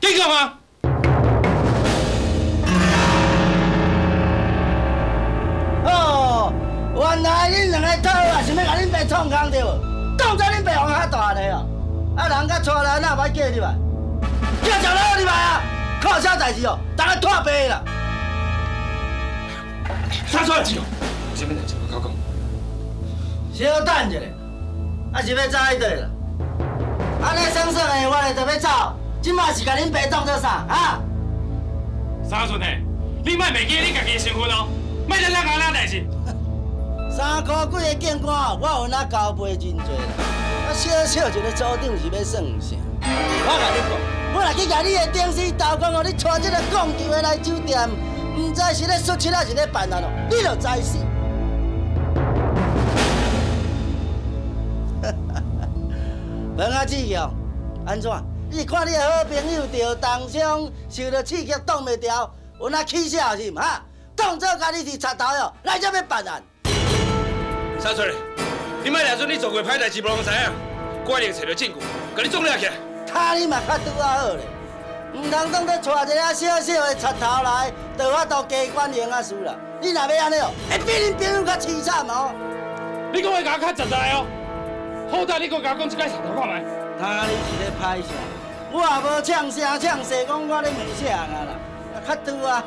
紧讲啊！哦，原来恁两个讨啊，想欲共恁爸创空对无？当作恁爸予较大个哦，啊人甲带来哪会歹嫁入来？叫食老入来啊！靠啥代志哦？逐个拖爸啦！啥出来志？有啥物代志？我讲。小等一下，啊是欲走去佗啦？按呢算算的，我就欲走。这马是共恁爸当作啥啊？三顺的，你莫袂记你家己的身份哦，莫咧咱讲咱代志。三箍几个警官，我有哪交陪真济啦。啊，小小一个组长是欲算啥？我共你讲，我若去共你的顶司投讲哦，你带这个讲究的来酒店，毋知是咧出七还是咧办案哦，你就知死。问啊，志强，按怎？你看你的好朋友赵东昌受到刺激，挡袂牢，有哪起笑是毋？哈，当作共你是贼头哟，来这欲办案。三春，你莫掠准你做过歹代志，无人知影，我一定揣著证据，共你总掠起来。他你嘛较拄仔好咧，毋通当作带一个小小的贼头来，就有法度加管刑仔事啦。你若欲按呢哦，会比恁朋友较凄惨哦。你讲话共我较实在哦，好歹你阁共我讲一摆贼头看觅。他你是咧歹啥？我也无呛声呛势讲我咧骂啥人啊啦，较拄仔好。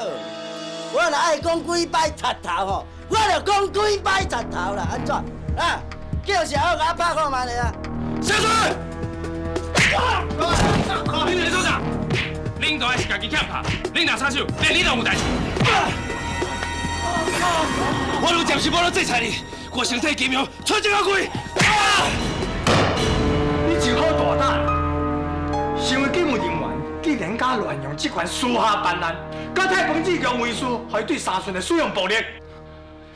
我若爱讲几摆贼头吼，我就讲几摆贼头啦，按怎？啊，叫小好共我拍看觅咧啊！小春，你咧做啥？恁大是家己欠拍，恁若插手，连你都有代志。我愈暂时无咧制裁你，我先替金阳喘一口气。你真好大胆，身为警务人员，竟然敢乱用职权私下办案，敢替彭志强为师，予伊对三顺的使用暴力。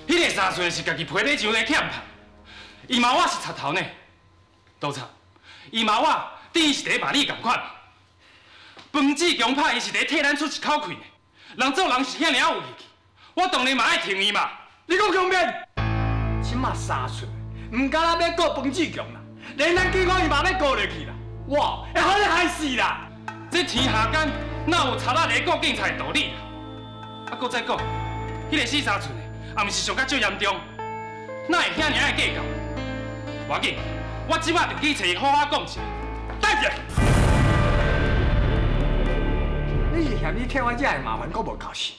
彼个三顺是家己批咧上咧欠拍，伊骂我是贼头呢，督察，伊骂我等于是伫咧骂你仝款。彭志强拍伊是伫替咱出一口气呢，人做人是遐尔仔有义气，我当然嘛爱挺伊嘛。你讲强辩，这马三顺毋敢若欲告彭志强啦，连咱警方伊嘛欲告落去啦，我会予你害死啦！这天下间哪有贼仔咧告警察的道理啦？啊，阁再讲，彼个死三寸的，也毋是上较少严重，哪会遐尔仔计较？无要紧，我这马就去揣伊好好讲一下。等下，你是嫌你替我遮的麻烦阁无够是？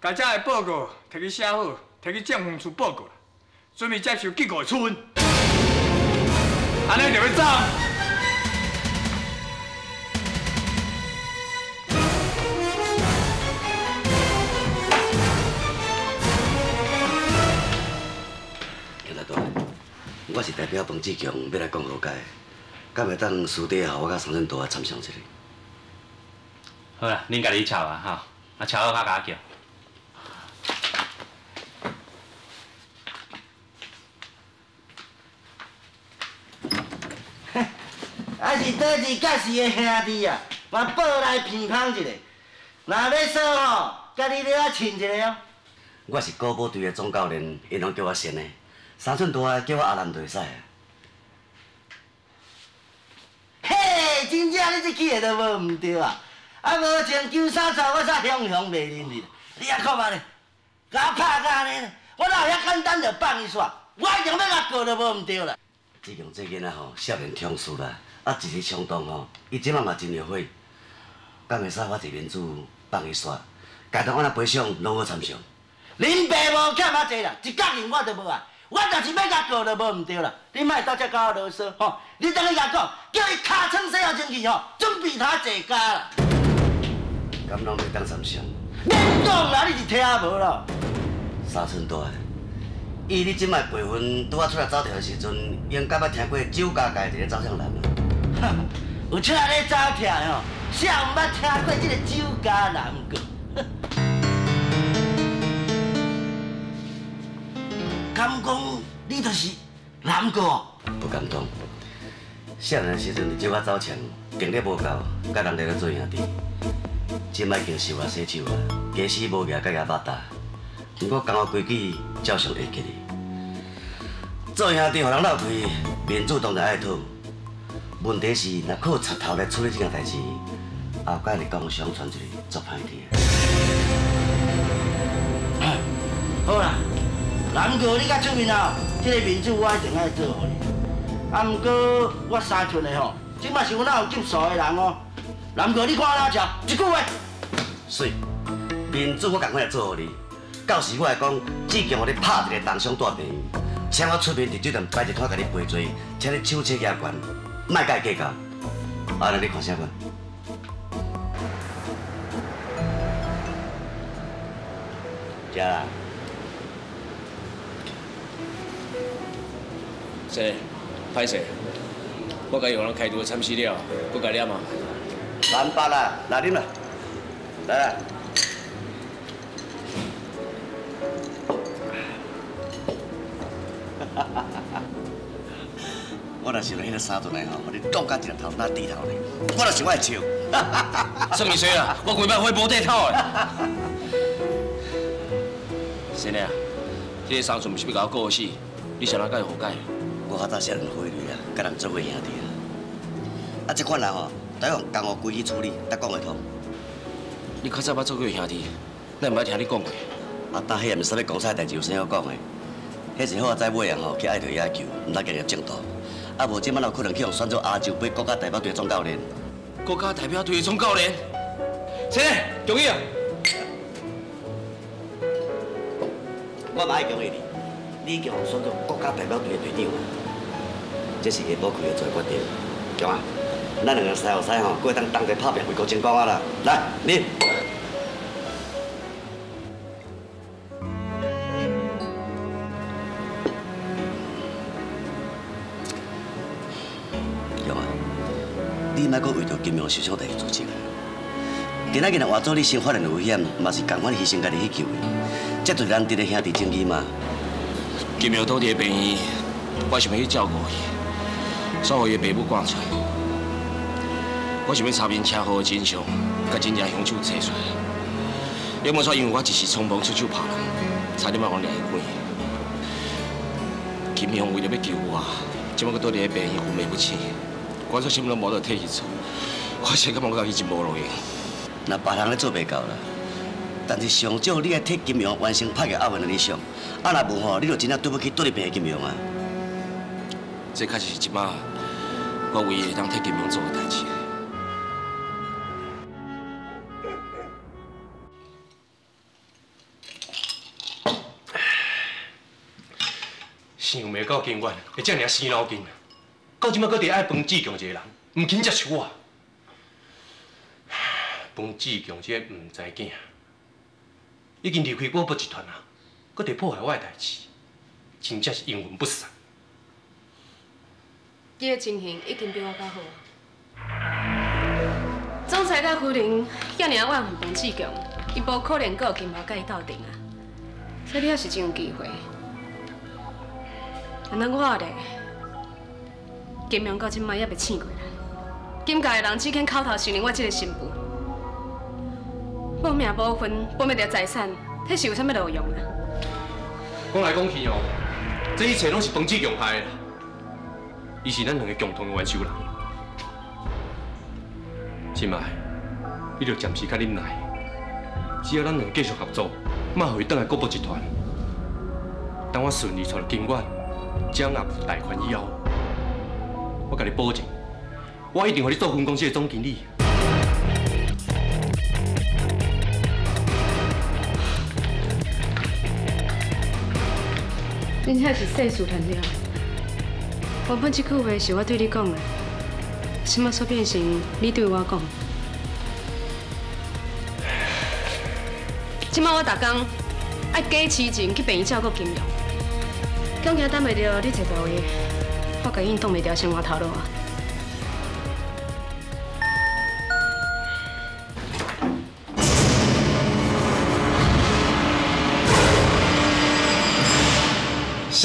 共遮的报告提去写好，提去政风处报告啦，准备接受结果的处分。按呢就欲走。警察大，我是代表彭志强欲来讲和解，敢会当私底下我佮三顺大参详一下？好啦，恁家己抄啊，吼，啊抄好较共我叫。啊是佗一结识的兄弟啊，嘛报来鼻空一下。若欲说吼，家己咧仔衬一下哦。我是国宝队的总教练，𪜶拢叫我先的。三寸大的叫我阿南就会使啊。嘿，真正你这起的都无毋对啊！啊，无穿九三十，我才雄雄袂认你。你犹看觅咧，共我拍甲按呢，我哪有遐简单就放伊煞？我一定欲共告就无毋对啦。志强这囡仔吼，少年冲事啦，啊一时冲动吼，伊这马嘛真后悔。敢会使我提面子放伊煞，家当我若赔偿拢好参详。恁爸无欠我济啦，一角银我都无爱。我若是欲共告就无毋对啦。你莫到遮共我啰嗦吼，你转去共讲，叫伊尻川洗好清气吼，准备通坐监啦。敢拢袂当参详？免讲啦，你是听无咯？三寸大，以你这摆辈分，拄仔出来走跳的时阵，应该捌听过酒家界一个走向男啊。有车咧走徛吼，谁毋捌听过这个酒家南阁？敢讲你就是南阁哦？不敢当。少年时阵伫酒吧走墙，定力无够，佮人哋咧做兄弟。这摆已经受啊洗手啊，家私无额，佮牙巴打。不过江湖规矩照常会记哩。做兄弟予人闹开，面子当然爱讨。问题是，若靠贼头来处理这件代志，后盖是工商传出去足歹听。好啦，南哥你较出面啊，这个面子我一定爱做予你。啊，毋过我三寸的吼，这摆是阮那有接数的人哦。南哥，你看哪食？一句话。水，面子我共款来做予你。到时我会讲，志强予你拍一个重伤带病院，请我出面伫酒店摆一摊，共你赔罪，请你手切举悬，莫佮伊计较。啊，你看啥款？食啦。是，歹势，我家己予人开除惨死了，阁共念啊。难办啦，来啉啦，来来。我若想到彼个三顿来吼，予你冻甲一个头那低头咧，我若想我会笑。算伊衰啦，我规摆火无底头的。先生，这个三寸毋是欲共我告死，你是按怎佮伊和解？我较早是人毁女啊，佮人做伙兄弟啊。啊，这款人吼，得用江湖规矩处理，才讲会通。你较早捌做过兄弟，咱毋捌听你讲过。啊，当彼也毋是啥物公司代志，有啥好讲的？彼是好仔尾啊吼，去爱著野球，毋知进入正途。啊，无这摆有可能去予选做亚洲杯国家代表队总教练。国家代表队的总教练，先生，恭喜啊！我嘛爱恭喜你，你已经予选做国家代表队的队长啊！这是下晡开会做的决定，强啊！咱两个师后师吼，阁会当同齐拍拼为国争光啊啦！来，啉。强啊！你莫阁为著金融受伤代志自责。今仔日若换做你先发现有危险，嘛是仝款牺牲家己去救的，这就是难得的兄弟情义嘛。金荣倒伫病院，我想欲去照顾伊，煞予伊的爸母赶出来。我想欲查明车祸的真相，佮真正凶手找出来。也无煞因为我一时匆忙出手拍人，差点仔予人掠去关。金荣为了欲救我，这摆阁倒伫病院昏迷不醒，我做啥物拢无得替伊做，我实感觉我家己真无路用。若别人咧做袂到啦，但是上少你爱替金荣完成拍个奥运的理想，啊若无吼，你就真正对不起倒伫病的金荣啊。这确实是这摆我唯一会当替金荣做的代志。想袂到金元会遮尔生脑筋，到这摆阁伫爱彭志强一个人，毋肯接受我。彭志强这个毋知囝，已经离开国宝集团啊，阁伫破坏我的代志，真正是阴魂不散。你的情形已经比我较好。总裁佮夫人遐尔怨恨彭志强，伊无可能阁有金华佮伊斗阵啊，所以你还是真有机会。啊，那我咧，金荣到这摆犹未醒过来，金家的人只肯口头承认我这个新妇。无名无份，保袂著财产，彼是有啥物路用啊？讲来讲去哦，这一切拢是彭志强害的啦，伊是咱两个共同的冤仇人。这摆，你著暂时较忍耐，只要咱两个继续合作，马予伊转来国宝集团。等我顺利带金远掌握大权以后，我共你保证，我一定予你做分公司的总经理。真正是世事难料。原本这句话是我对你讲的，这摆煞变成你对我讲。这摆我逐工爱假痴情去病院照顾金荣，恐惊等袂著你坐到位，我家已经挡袂牢生活头路啊。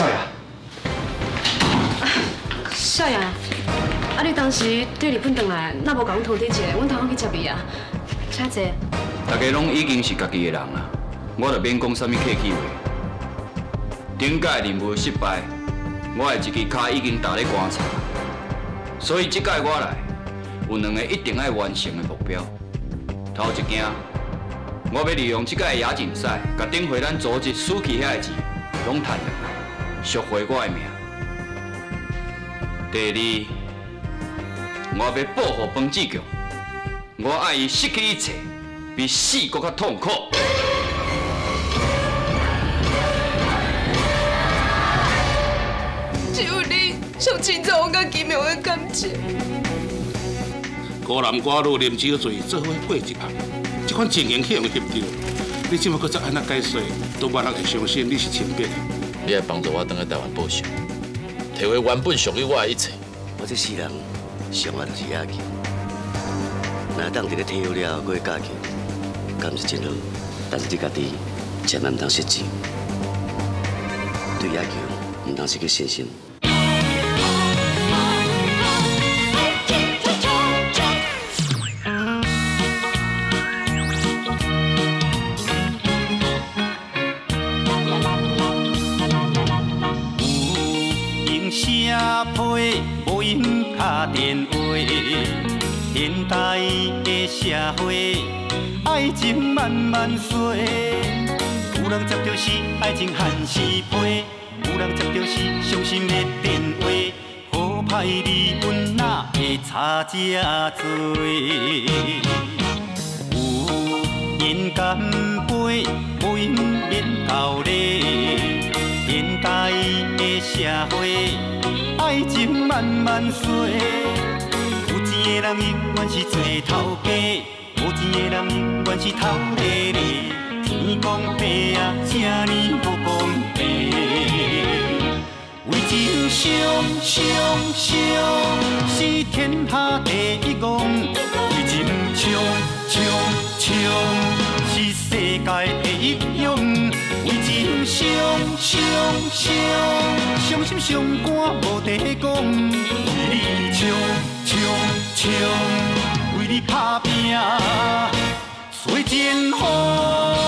少爷。少爷，啊你当时对日本转来，哪无共阮通知一下，阮通好去接你啊？请坐。大家拢已经是家己的人啊，我就免讲啥物客气话。顶届任务失败，我的一支跤已经踏咧棺材，所以这届我来有两个一定爱完成的目标。头一件，我欲利用这届亚锦赛，共顶回咱组织输去遐个钱拢趁转来，赎回我的命。第二，我欲报复彭志强，我爱伊失去一切，比死阁较痛苦。只有你上清楚我佮金荣的感情。孤男寡女啉酒醉，做伙过一暗，这款情形去予人翕著，你这马阁再按怎解释，都无人会相信你是清白的。你爱帮助我转去台湾报仇，提回原本属于我的一切。我这世人上爱就是野球，若当伫咧退休了后，阁去教球，敢是真好。但是你家己千万毋通失志，对野球毋通失去信心。无闲敲电话，现代的社会，爱情慢慢衰。有人接著是爱情限时批，有人接著是伤心的电话。好歹离阮哪会差这多？有缘干杯，无闲免厚礼。现代的社会。爱情慢慢衰，有钱的人永远是做头家，无钱的人永远是头咧咧。天公伯啊，这呢无公平。为情伤伤伤，是天下第一戆。为情冲冲冲，是世界第一勇。为情伤伤伤，伤心伤肝无得讲。为你冲冲冲，为你打拼做前锋。